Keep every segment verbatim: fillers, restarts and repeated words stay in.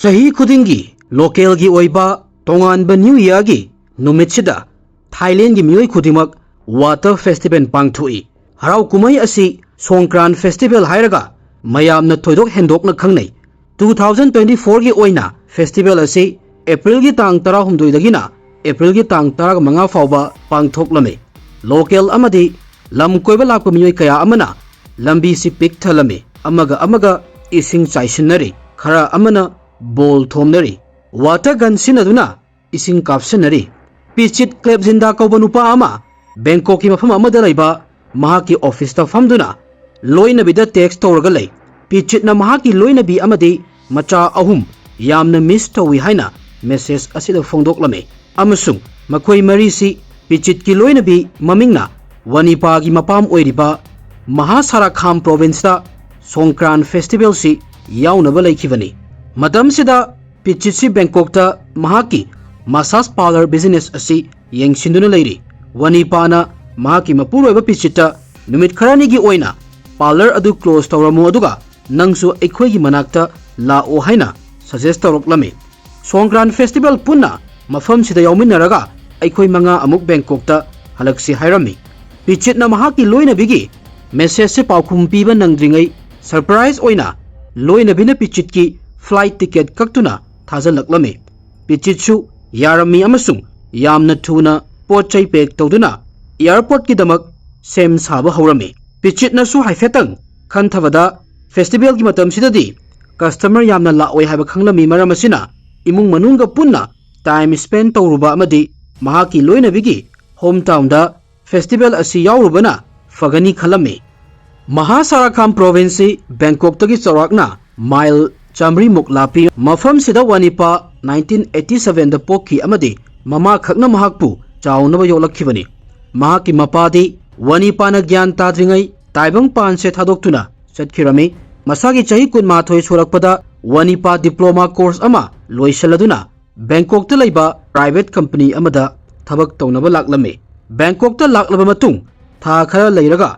ꯆꯍꯤ ꯈꯨꯗꯤꯡꯒꯤ ꯂꯣꯀꯦꯜꯒꯤ ꯑꯣꯏꯕ ꯇꯣꯉꯥꯟꯕ ꯅ꯭ꯌꯨ ꯏꯌꯥꯔꯒꯤ ꯅꯨꯃꯤꯠꯁꯤꯗ ꯊꯥꯏꯂꯦꯟꯒꯤ ꯃꯤꯑꯣꯏ ꯈꯨꯗꯤꯡꯃꯛ ꯋꯥꯇꯔ ꯐꯦꯁꯇꯤꯚꯦꯜ ꯄꯥꯡꯊꯣꯛꯏ꯫ ꯍꯔꯥꯎ ꯀꯨꯝꯍꯩ ꯑꯁꯤ ꯁꯣꯡꯀ꯭ꯔꯥꯟ ꯐꯦꯁꯇꯤꯚꯦꯜ ꯍꯥꯏꯔꯒ ꯃꯌꯥꯝꯅ ꯊꯣꯏꯗꯣꯛ ꯍꯦꯟꯗꯣꯛꯅ ꯈꯪꯅꯩ꯫ ꯇꯨ ꯊꯥꯎꯖꯟ ꯇ꯭ꯋꯦꯟꯇꯤ ꯐꯣꯔꯒꯤ ꯑꯣꯏꯅ ꯐꯦꯁꯇꯤꯚꯦꯜ ꯑꯁꯤ ꯑꯦꯄ꯭ꯔꯤꯜꯒꯤ ꯇꯥꯡ ꯇꯔꯥꯍꯨꯝꯗꯣꯏꯗꯒꯤꯅ ꯑꯦꯄ꯭ꯔꯤꯜꯒꯤ ꯇꯥꯡ ꯇꯔꯥꯃꯉꯥ ꯐꯥꯎꯕ ꯄꯥꯡꯊꯣꯛꯂꯝꯃꯤ꯫ ꯂꯣꯀꯦꯜ ꯑꯃꯗꯤ ꯂꯝ ꯀꯣꯏꯕ ꯂꯥꯛꯄ ꯃꯤꯑꯣꯏ ꯀꯌꯥ ꯑꯃꯅ ꯂꯝꯕꯤꯁꯤ ꯄꯤꯛ ꯊꯜꯂꯝꯃꯤ꯫ ꯑꯃꯒ ꯑꯃꯒ ꯏꯁꯤꯡ ꯆꯥꯏꯁꯤꯟꯅꯔꯤ, ꯈꯔ ꯑꯃꯅ ꯕꯣꯜ ꯊꯣꯝꯅꯔꯤ, ꯋꯥꯇꯔ ꯒꯟ ꯁꯤꯖꯤꯟꯅꯗꯨꯅ ꯏꯁꯤꯡ ꯀꯥꯞꯁꯤꯟꯅꯔꯤ꯫ ꯄꯤꯆꯤꯠ ꯀ꯭ꯂꯦꯞꯖꯤꯟꯗꯥ ꯀꯧꯕ ꯅꯨꯄꯥ ꯑꯃ ꯕꯦꯡꯀꯣꯛꯀꯤ ꯃꯐꯝ ꯑꯃꯗ ꯂꯩꯕ ꯃꯍꯥꯛꯀꯤ ꯑꯣꯐꯤꯁꯇ ꯐꯝꯗꯨꯅ ꯂꯣꯏꯅꯕꯤꯗ ꯇꯦꯛꯁ ꯇꯧꯔꯒ ꯂꯩ꯫ ꯄꯤꯆꯤꯠꯅ ꯃꯍꯥꯛꯀꯤ ꯂꯣꯏꯅꯕꯤ ꯑꯃꯗꯤ ꯃꯆꯥ ꯑꯍꯨꯝ ꯌꯥꯝꯅ ꯃꯤꯁ ꯇꯧꯏ ꯍꯥꯏꯅ ꯃꯦꯁꯦꯖ ꯑꯁꯤꯗ ꯐꯣꯡꯗꯣꯛꯂꯝꯃꯤ, ꯑꯃꯁꯨꯡ ꯃꯈꯣꯏ ꯃꯔꯤꯁꯤ ꯄꯤꯆꯤꯠꯀꯤ ꯂꯣꯏꯅꯕꯤ ꯃꯃꯤꯡꯅ ꯋꯥꯅꯤꯄꯥꯒꯤ ꯃꯄꯥꯝ ꯑꯣꯏꯔꯤꯕ ꯃꯍꯥꯁꯥꯔꯥꯈꯥꯝ ꯄ꯭ꯔꯣꯚꯤꯟꯁꯇ ꯁꯣꯡꯀ꯭ꯔꯥꯟ ꯐꯦꯁꯇꯤꯚꯦꯜꯁꯤ ꯌꯥꯎꯅꯕ ꯂꯩꯈꯤꯕꯅꯤ꯫ ꯃꯇꯝꯁꯤꯗ ꯄꯤꯆꯤꯠꯁꯤ ꯕꯦꯡꯀꯣꯛꯇ ꯃꯍꯥꯛꯀꯤ ꯃꯁꯥꯖ ꯄꯥꯔꯂꯔ ꯕꯤꯖꯤꯅꯦꯁ ꯑꯁꯤ ꯌꯦꯡꯁꯤꯟꯗꯨꯅ ꯂꯩꯔꯤ꯫ ꯋꯥꯅꯤꯄꯥꯅ ꯃꯍꯥꯛꯀꯤ ꯃꯄꯨꯔꯣꯏꯕ ꯄꯤꯆꯤꯠꯇ ꯅꯨꯃꯤꯠ ꯈꯔꯅꯤꯒꯤ ꯑꯣꯏꯅ ꯄꯥꯔꯂꯔ ꯑꯗꯨ ꯀ꯭ꯂꯣꯖ ꯇꯧꯔꯝꯃꯨ, ꯑꯗꯨꯒ ꯅꯪꯁꯨ ꯑꯩꯈꯣꯏꯒꯤ ꯃꯅꯥꯛꯇ ꯂꯥꯛꯑꯣ ꯍꯥꯏꯅ ꯁꯖꯦꯁ ꯇꯧꯔꯛꯂꯝꯃꯤ꯫ ꯁꯣꯡꯀ꯭ꯔꯥꯟ ꯐꯦꯁꯇꯤꯚꯦꯜ ꯄꯨꯟꯅ ꯃꯐꯝꯁꯤꯗ ꯌꯥꯎꯃꯤꯟꯅꯔꯒ ꯑꯩꯈꯣꯏ ꯃꯉꯥ ꯑꯃꯨꯛ ꯕꯦꯡꯀꯣꯛꯇ ꯍꯜꯂꯛꯁꯤ ꯍꯥꯏꯔꯝꯃꯤ꯫ ꯄꯤꯆꯤꯠꯅ ꯃꯍꯥꯛꯀꯤ ꯂꯣꯏꯅꯕꯤꯒꯤ ꯃꯦꯁꯦꯖꯁꯦ ꯄꯥꯎꯈꯨꯝ ꯄꯤꯕ ꯅꯪꯗ꯭ꯔꯤꯉꯩ ꯁꯔꯄ꯭ꯔꯥꯏꯖ ꯑꯣꯏꯅ ꯂꯣꯏꯅꯕꯤꯅ ꯄꯤꯆꯤꯠꯀꯤ ꯐ꯭ꯂꯥꯏꯠ ꯇꯤꯀꯦꯠ ꯀꯛꯇꯨꯅ ꯊꯥꯖꯤꯜꯂꯛꯂꯝꯃꯤ꯫ ꯄꯤꯆꯤꯠꯁꯨ ꯌꯥꯔꯝꯃꯤ ꯑꯃꯁꯨꯡ ꯌꯥꯝꯅ ꯊꯨꯅ ꯄꯣꯠ ꯆꯩ ꯄꯦꯛ ꯇꯧꯗꯨꯅ ꯑꯦꯌꯥꯔꯄꯣꯔꯠꯀꯤꯗꯃꯛ ꯁꯦꯝ ꯁꯥꯕ ꯍꯧꯔꯝꯃꯤ꯫ ꯄꯤꯆꯤꯠꯅꯁꯨ ꯍꯥꯏꯐꯦꯠꯇꯪ ꯈꯟꯊꯕꯗ ꯐꯦꯁꯇꯤꯚꯦꯜꯒꯤ ꯃꯇꯝꯁꯤꯗꯗꯤ ꯀꯁꯇꯃꯔ ꯌꯥꯝꯅ ꯂꯥꯛꯑꯣꯏ ꯍꯥꯏꯕ ꯈꯪꯂꯝꯃꯤ꯫ ꯃꯔꯝ ꯑꯁꯤꯅ ꯏꯃꯨꯡ ꯃꯅꯨꯡꯒ ꯄꯨꯟꯅ ꯇꯥꯏꯝ ꯁ꯭ꯄꯦꯟ ꯇꯧꯔꯨꯕ ꯑꯃꯗꯤ ꯃꯍꯥꯛꯀꯤ ꯂꯣꯏꯅꯕꯤꯒꯤ ꯍꯣꯝ ꯇꯥꯎꯟꯗ ꯐꯦꯁꯇꯤꯚꯦꯜ ꯑꯁꯤ ꯌꯥꯎꯔꯨꯕꯅ ꯐꯒꯅꯤ ꯈꯜꯂꯝꯃꯤ꯫ ꯃꯍꯥꯁꯥꯔꯥꯈꯥꯝ ꯄ꯭ꯔꯣꯚꯤꯟꯁꯁꯤ ꯕꯦꯡꯀꯣꯛꯇꯒꯤ ꯆꯥꯎꯔꯥꯛꯅ ꯃꯥꯏꯜ ꯆꯥꯃꯔꯤꯃꯨꯛ ꯂꯥꯞꯄꯤ꯫ ꯃꯐꯝꯁꯤꯗ ꯋꯥꯅꯤꯄꯥ ꯅꯥꯏꯟꯇꯤꯟ ꯑꯩꯠꯇꯤ ꯁꯚꯦꯟꯗ ꯄꯣꯛꯈꯤ ꯑꯃꯗꯤ ꯃꯃꯥꯈꯛꯅ ꯃꯍꯥꯛꯄꯨ ꯆꯥꯎꯅꯕ ꯌꯣꯛꯂꯛꯈꯤꯕꯅꯤ꯫ ꯃꯍꯥꯛꯀꯤ ꯃꯄꯥꯗꯤ ꯋꯥꯅꯤꯄꯥꯅ ꯒ꯭ꯌꯥꯟ ꯇꯥꯗ꯭ꯔꯤꯉꯩ ꯇꯥꯏꯕꯪ ꯄꯥꯟꯁꯦ ꯊꯥꯗꯣꯛꯇꯨꯅ ꯆꯠꯈꯤꯔꯝꯃꯤ꯫ ꯃꯁꯥꯒꯤ ꯆꯍꯤ ꯀꯨꯟꯃꯥꯊꯣꯏ ꯁꯨꯔꯛꯄꯗ ꯋꯥꯅꯤꯄꯥ ꯗꯤꯄ꯭ꯂꯣꯃꯥ ꯀꯣꯔꯁ ꯑꯃ ꯂꯣꯏꯁꯤꯜꯂꯗꯨꯅ ꯕꯦꯡꯀꯣꯛꯇ ꯂꯩꯕ ꯄ꯭ꯔꯥꯏꯚꯦꯠ ꯀꯝꯄꯅꯤ ꯑꯃꯗ ꯊꯕꯛ ꯇꯧꯅꯕ ꯂꯥꯛꯂꯝꯃꯤ꯫ ꯕꯦꯡꯀꯣꯛꯇ ꯂꯥꯛꯂꯕ ꯃꯇꯨꯡ ꯊꯥ ꯈꯔ ꯂꯩꯔꯒ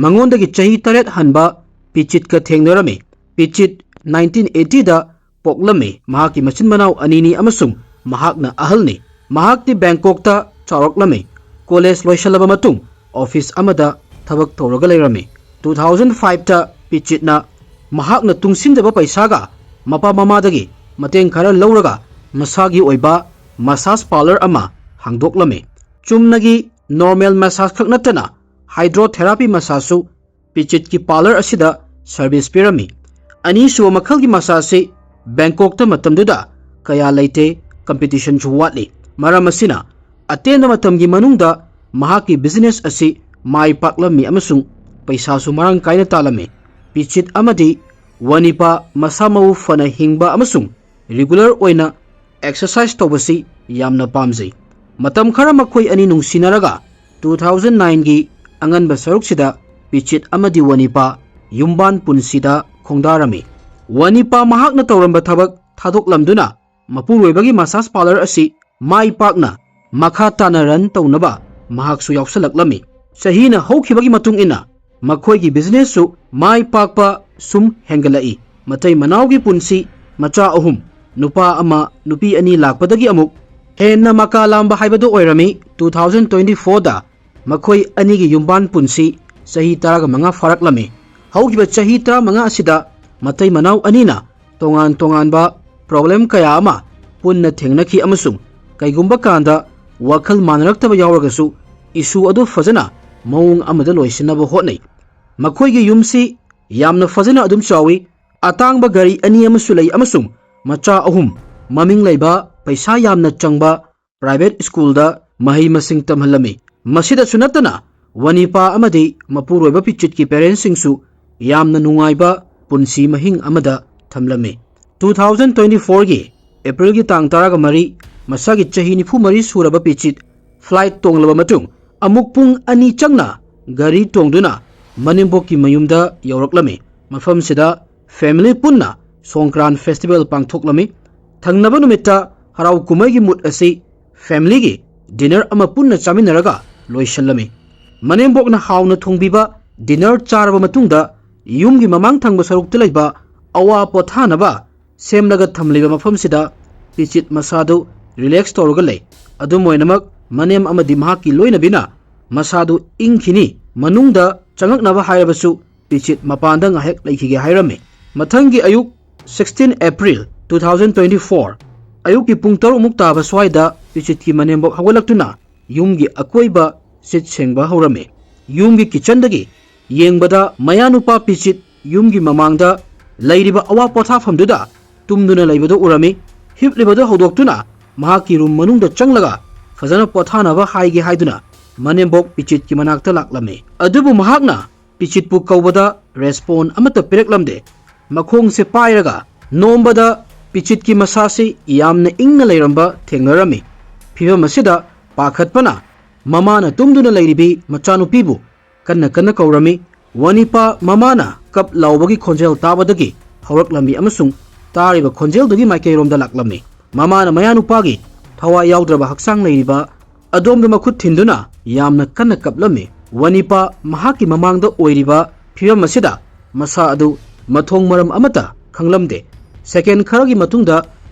ꯃꯉꯣꯟꯗꯒꯤ ꯆꯍꯤ ꯇꯔꯦꯠ ꯍꯟꯕ ꯄꯤꯆꯤꯠꯀ ꯊꯦꯡꯅꯔꯝꯃꯤ꯫ ꯄꯤꯆꯤꯠ ꯅꯥꯏꯟꯇꯤꯟ ꯑꯩꯠꯇꯤꯗ ꯄꯣꯛꯂꯝꯃꯤ꯫ ꯃꯍꯥꯛꯀꯤ ꯃꯆꯤꯟ ꯃꯅꯥꯎ ꯑꯅꯤꯅꯤ ꯑꯃꯁꯨꯡ ꯃꯍꯥꯛꯅ ꯑꯍꯜꯅꯤ꯫ ꯃꯍꯥꯛꯇꯤ ꯕꯦꯡꯀꯣꯛꯇ ꯆꯥꯎꯔꯛꯂꯝꯃꯤ꯫ ꯀꯣꯂꯦꯖ ꯂꯣꯏꯁꯤꯜꯂꯕ ꯃꯇꯨꯡ ꯑꯣꯐꯤꯁ ꯑꯃꯗ ꯊꯕꯛ ꯇꯧꯔꯒ ꯂꯩꯔꯝꯃꯤ꯫ ꯇꯨ ꯊꯥꯎꯖꯟ ꯐꯥꯏꯚꯇ ꯄꯤꯆꯤꯠꯅ ꯃꯍꯥꯛꯅ ꯇꯨꯡꯁꯤꯟꯖꯕ ꯄꯩꯁꯥꯒ ꯃꯄꯥ ꯃꯃꯥꯗꯒꯤ ꯃꯇꯦꯡ ꯈꯔ ꯂꯧꯔꯒ ꯃꯁꯥꯒꯤ ꯑꯣꯏꯕ ꯃꯁꯥꯖ ꯄꯥꯔꯂꯔ ꯑꯃ ꯍꯥꯡꯗꯣꯛꯂꯝꯃꯤ꯫ ꯆꯨꯝꯅꯒꯤ ꯅꯣꯔꯃꯦꯜ ꯃꯁꯥꯖ ꯈꯛ ꯅꯠꯇꯅ ꯍꯥꯏꯗ꯭ꯔꯣꯊꯦꯔꯥꯄꯤ ꯃꯁꯥꯖꯁꯨ ꯄꯤꯆꯤꯠꯀꯤ ꯄꯥꯔꯂꯔ ꯑꯁꯤꯗ ꯁꯔꯚꯤꯁ ꯄꯤꯔꯝꯃꯤ꯫ ꯑꯅꯤꯁꯨꯕ ꯃꯈꯜꯒꯤ ꯃꯁꯥꯖꯁꯤ ꯕꯦꯡꯀꯣꯛꯇ ꯃꯇꯝꯗꯨꯗ ꯀꯌꯥ ꯂꯩꯇꯦ, ꯀꯝꯄꯤꯇꯤꯁꯟꯁꯨ ꯋꯥꯠꯂꯤ꯫ ꯃꯔꯝ ꯑꯁꯤꯅ ꯑꯇꯦꯟꯕ ꯃꯇꯝꯒꯤ ꯃꯅꯨꯡꯗ ꯃꯍꯥꯛꯀꯤ ꯕꯤꯖꯤꯅꯦꯁ ꯑꯁꯤ ꯃꯥꯏ ꯄꯥꯛꯂꯝꯃꯤ ꯑꯃꯁꯨꯡ ꯄꯩꯁꯥꯁꯨ ꯃꯔꯥꯡ ꯀꯥꯏꯅ ꯇꯥꯜꯂꯝꯃꯤ꯫ ꯄꯤꯆꯤꯠ ꯑꯃꯗꯤ ꯋꯥꯅꯤꯄꯥ ꯃꯁꯥ ꯃꯎ ꯐꯅ ꯍꯤꯡꯕ ꯑꯃꯁꯨꯡ ꯔꯤꯒꯨꯂꯔ ꯑꯣꯏꯅ ꯑꯦꯛꯁꯔꯁꯥꯏꯁ ꯇꯧꯕꯁꯤ ꯌꯥꯝꯅ ꯄꯥꯝꯖꯩ꯫ ꯃꯇꯝ ꯈꯔ ꯃꯈꯣꯏ ꯑꯅꯤ ꯅꯨꯡꯁꯤꯅꯔꯒ ꯇꯨ ꯊꯥꯎꯖꯟ ꯅꯥꯏꯟꯒꯤ ꯑꯉꯟꯕ ꯁꯔꯨꯛꯁꯤꯗ ꯄꯤꯆꯤꯠ ꯑꯃꯗꯤ ꯋꯥꯅꯤꯄꯥ ꯌꯨꯝꯕꯥꯟ ꯄꯨꯟꯁꯤꯗ ꯈꯣꯡꯗꯥꯔꯝꯃꯤ꯫ ꯋꯥꯅꯤꯄꯥ ꯃꯍꯥꯛꯅ ꯇꯧꯔꯝꯕ ꯊꯕꯛ ꯊꯥꯗꯣꯛꯂꯝꯗꯨꯅ ꯃꯄꯨꯔꯣꯏꯕꯒꯤ ꯃꯁꯥꯖ ꯄꯥꯔꯂꯔ ꯑꯁꯤ ꯃꯥꯏ ꯄꯥꯛꯅ ꯃꯈꯥ ꯇꯥꯅ ꯔꯟ ꯇꯧꯅꯕ ꯃꯍꯥꯛꯁꯨ ꯌꯥꯎꯁꯜꯂꯛꯂꯝꯃꯤ꯫ ꯆꯍꯤꯅ ꯍꯧꯈꯤꯕꯒꯤ ꯃꯇꯨꯡ ꯏꯟꯅ ꯃꯈꯣꯏꯒꯤ ꯕꯤꯖꯤꯅꯦꯁꯁꯨ ꯃꯥꯏ ꯄꯥꯛꯄ ꯁꯨꯝ ꯍꯦꯟꯒꯠꯂꯛꯏ꯫ ꯃꯇꯩ ꯃꯅꯥꯎꯒꯤ ꯄꯨꯟꯁꯤ ꯃꯆꯥ ꯑꯍꯨꯝ, ꯅꯨꯄꯥ ꯑꯃ, ꯅꯨꯄꯤ ꯑꯅꯤ ꯂꯥꯛꯄꯗꯒꯤ ꯑꯃꯨꯛ ꯍꯦꯟꯅ ꯃꯀꯥ ꯂꯥꯝꯕ ꯍꯥꯏꯕꯗꯨ ꯑꯣꯏꯔꯝꯃꯤ꯫ ꯇꯨ ꯊꯥꯎꯖꯟ ꯇ꯭ꯋꯦꯟꯇꯤ ꯐꯣꯔꯗ ꯃꯈꯣꯏ ꯑꯅꯤꯒꯤ ꯌꯨꯝꯕꯥꯟ ꯄꯨꯟꯁꯤ ꯆꯍꯤ ꯇꯔꯥꯒ ꯃꯉꯥ ꯐꯥꯔꯛꯂꯝꯃꯤ꯫ ꯍꯧꯈꯤꯕ ꯆꯍꯤ ꯇꯔꯥꯃꯉꯥ ꯑꯁꯤꯗ ꯃꯇꯩ ꯃꯅꯥꯎ ꯑꯅꯤꯅ ꯇꯣꯉꯥꯟ ꯇꯣꯉꯥꯟꯕ ꯄ꯭ꯔꯣꯕ꯭ꯂꯦꯝ ꯀꯌꯥ ꯑꯃ ꯄꯨꯟꯅ ꯊꯦꯡꯅꯈꯤ ꯑꯃꯁꯨꯡ ꯀꯩꯒꯨꯝꯕ ꯀꯥꯟꯗ ꯋꯥꯈꯜ ꯃꯥꯟꯅꯔꯛꯇꯕ ꯌꯥꯎꯔꯒꯁꯨ ꯏꯁꯨ ꯑꯗꯨ ꯐꯖꯅ ꯃꯑꯣꯡ ꯑꯃꯗ ꯂꯣꯏꯁꯤꯟꯅꯕ ꯍꯣꯠꯅꯩ꯫ ꯃꯈꯣꯏꯒꯤ ꯌꯨꯝꯁꯤ ꯌꯥꯝꯅ ꯐꯖꯅ ꯑꯗꯨꯝ ꯆꯥꯎꯏ꯫ ꯑꯇꯥꯡꯕ ꯒꯥꯔꯤ ꯑꯅꯤ ꯑꯃꯁꯨ ꯂꯩ ꯑꯃꯁꯨꯡ ꯃꯆꯥ ꯑꯍꯨꯝ, ꯃꯃꯤꯡ ꯂꯩꯕ, ꯄꯩꯁꯥ ꯌꯥꯝꯅ ꯆꯪꯕ ꯄ꯭ꯔꯥꯏꯚꯦꯠ ꯁ꯭ꯀꯨꯜꯗ ꯃꯍꯩ ꯃꯁꯤꯡ ꯇꯝꯍꯜꯂꯝꯃꯤ꯫ ꯃꯁꯤꯗꯁꯨ ꯅꯠꯇꯅ ꯋꯥꯅꯤꯄꯥ ꯑꯃꯗꯤ ꯃꯄꯨꯔꯣꯏꯕ ꯄꯤꯆꯤꯠꯀꯤ ꯄꯦꯔꯦꯟꯁꯁꯤꯡꯁꯨ ꯌꯥꯝꯅ ꯅꯨꯡꯉꯥꯏꯕ ꯄꯨꯟꯁꯤ ꯃꯍꯤꯡ ꯑꯃꯗ ꯊꯝꯂꯝꯃꯤ꯫ ꯇꯨ ꯊꯥꯎꯖꯟ ꯇ꯭ꯋꯦꯟꯇꯤ ꯐꯣꯔꯒꯤ ꯑꯦꯄ꯭ꯔꯤꯜꯒꯤ ꯇꯥꯡ ꯇꯔꯥꯒ ꯃꯔꯤ, ꯃꯁꯥꯒꯤ ꯆꯍꯤ ꯅꯤꯐꯨ ꯃꯔꯤ ꯁꯨꯔꯕ ꯄꯤꯆꯤꯠ ꯐ꯭ꯂꯥꯏꯠ ꯇꯣꯡꯂꯕ ꯃꯇꯨꯡ ꯑꯃꯨꯛ ꯄꯨꯡ ꯑꯅꯤ ꯆꯪꯅ ꯒꯥꯔꯤ ꯇꯣꯡꯗꯨꯅ ꯃꯅꯦꯝꯕꯣꯛꯀꯤ ꯃꯌꯨꯝꯗ ꯌꯧꯔꯛꯂꯝꯃꯤ꯫ ꯃꯐꯝꯁꯤꯗ ꯐꯦꯃꯤꯂꯤ ꯄꯨꯟꯅ ꯁꯣꯡꯀ꯭ꯔꯥꯟ ꯐꯦꯁꯇꯤꯚꯦꯜ ꯄꯥꯡꯊꯣꯛꯂꯝꯃꯤ꯫ ꯊꯪꯅꯕ ꯅꯨꯃꯤꯠꯇ ꯍꯔꯥꯎ ꯀꯨꯝꯍꯩꯒꯤ ꯃꯨꯠ ꯑꯁꯤ ꯐꯦꯃꯤꯂꯤꯒꯤ ꯗꯤꯅꯔ ꯑꯃ ꯄꯨꯟꯅ ꯆꯥꯃꯤꯟꯅꯔꯒ ꯂꯣꯏꯁꯤꯜꯂꯝꯃꯤ꯫ ꯃꯅꯦꯝꯕꯣꯛꯅ ꯍꯥꯎꯅ ꯊꯣꯡꯕꯤꯕ ꯗꯤꯅꯔ ꯆꯥꯔꯕ ꯃꯇꯨꯡꯗ ꯌꯨꯝꯒꯤ ꯃꯃꯥꯡ ꯊꯪꯕ ꯁꯔꯨꯛꯇ ꯂꯩꯕ ꯑꯋꯥ ꯄꯣꯊꯥꯅꯕ ꯁꯦꯝꯂꯒ ꯊꯝꯂꯤꯕ ꯃꯐꯝꯁꯤꯗ ꯄꯤꯆꯤꯠ ꯃꯁꯥꯗꯨ ꯔꯤꯂꯦꯛꯁ ꯇꯧꯔꯒ ꯂꯩ꯫ ꯑꯗꯨꯝ ꯑꯣꯏꯅꯃꯛ, ꯃꯅꯦꯝ ꯑꯃꯗꯤ ꯃꯍꯥꯛꯀꯤ ꯂꯣꯏꯅꯕꯤꯅ ꯃꯁꯥꯗꯨ ꯏꯪꯈꯤꯅꯤ, ꯃꯅꯨꯡꯗ ꯆꯪꯉꯛꯅꯕ ꯍꯥꯏꯔꯕꯁꯨ ꯄꯤꯆꯤꯠ ꯃꯄꯥꯟꯗ ꯉꯥꯏꯍꯥꯛ ꯂꯩꯈꯤꯒꯦ ꯍꯥꯏꯔꯝꯃꯤ꯫ ꯃꯊꯪꯒꯤ ꯑꯌꯨꯛ, sixteen April two thousand twenty four, ꯑꯌꯨꯛꯀꯤ ꯄꯨꯡ ꯇꯔꯨꯛ ꯃꯨꯛ ꯇꯥꯕ ꯁ꯭ꯋꯥꯏꯗ ꯄꯤꯆꯤꯠꯀꯤ ꯃꯅꯦꯝꯕꯣꯛ ꯍꯧꯒꯠꯂꯛꯇꯨꯅ ꯌꯨꯝꯒꯤ ꯑꯀꯣꯏꯕ ꯁꯤꯠ ꯁꯦꯡꯕ ꯍꯧꯔꯝꯃꯤ꯫ ꯌꯨꯝꯒꯤ ꯀꯤꯆꯟꯗꯒꯤ ꯌꯦꯡꯕꯗ ꯃꯌꯥꯅꯨꯄꯥ ꯄꯤꯆꯤꯠ ꯌꯨꯝꯒꯤ ꯃꯃꯥꯡꯗ ꯂꯩꯔꯤꯕ ꯑꯋꯥ ꯄꯣꯊꯥꯐꯝꯗꯨꯗ ꯇꯨꯝꯗꯨꯅ ꯂꯩꯕꯗꯨ ꯎꯔꯝꯃꯤ꯫ ꯍꯤꯞꯂꯤꯕꯗꯨ ꯍꯧꯗꯣꯛꯇꯨꯅ ꯃꯍꯥꯛꯀꯤ ꯔꯨꯝ ꯃꯅꯨꯡꯗ ꯆꯪꯂꯒ ꯐꯖꯅ ꯄꯣꯊꯥꯅꯕ ꯍꯥꯏꯒꯦ ꯍꯥꯏꯗꯨꯅ ꯃꯅꯦꯝꯕꯣꯛ ꯄꯤꯆꯤꯠꯀꯤ ꯃꯅꯥꯛꯇ ꯂꯥꯛꯂꯝꯃꯤ꯫ ꯑꯗꯨꯕꯨ ꯃꯍꯥꯛꯅ ꯄꯤꯆꯤꯠꯄꯨ ꯀꯧꯕꯗ ꯔꯦꯁꯄꯣꯟ ꯑꯃꯠꯇ ꯄꯤꯔꯛꯂꯝꯗꯦ꯫ ꯃꯈꯣꯡꯁꯦ ꯄꯥꯏꯔꯒ ꯅꯣꯝꯕꯗ ꯄꯤꯆꯤꯠꯀꯤ ꯃꯁꯥꯁꯤ ꯌꯥꯝꯅ ꯏꯪꯅ ꯂꯩꯔꯝꯕ ꯊꯦꯡꯅꯔꯝꯃꯤ꯫ ꯐꯤꯚꯝ ꯑꯁꯤꯗ ꯄꯥꯈꯠꯄꯅ ꯃꯃꯥꯅ ꯇꯨꯝꯗꯨꯅ ꯂꯩꯔꯤꯕꯤ ꯃꯆꯥꯅꯨꯄꯤꯕꯨ ꯀꯟꯅ ꯀꯟꯅ ꯀꯧꯔꯝꯃꯤ꯫ ꯋꯥꯅꯤꯄꯥ ꯃꯃꯥꯅ ꯀꯞ ꯂꯥꯎꯕꯒꯤ ꯈꯣꯟꯖꯦꯜ ꯇꯥꯕꯗꯒꯤ ꯍꯧꯔꯛꯂꯝꯃꯤ ꯑꯃꯁꯨꯡ ꯇꯥꯔꯤꯕ ꯈꯣꯟꯖꯦꯜꯗꯨꯒꯤ ꯃꯥꯏꯀꯩꯔꯣꯝꯗ ꯂꯥꯛꯂꯝꯃꯤ꯫ ꯃꯃꯥꯅ ꯃꯌꯥꯅꯨꯄꯥꯒꯤ ꯊꯋꯥꯏ ꯌꯥꯎꯗ꯭ꯔꯕ ꯍꯛꯆꯥꯡ ꯂꯩꯔꯤꯕ ꯑꯗꯣꯝꯗ ꯃꯈꯨꯠ ꯊꯤꯟꯗꯨꯅ ꯌꯥꯝꯅ ꯀꯟꯅ ꯀꯞꯂꯝꯃꯤ꯫ ꯋꯥꯅꯤꯄꯥ ꯃꯍꯥꯛꯀꯤ ꯃꯃꯥꯡꯗ ꯑꯣꯏꯔꯤꯕ ꯐꯤꯚꯝ ꯑꯁꯤꯗ ꯃꯁꯥ ꯑꯗꯨ ꯃꯊꯣꯡ ꯃꯔꯝ ꯑꯃꯠꯇ ꯈꯪꯂꯝꯗꯦ꯫ ꯁꯦꯀꯦꯟ ꯈꯔꯒꯤ ꯃꯇꯨꯡꯗ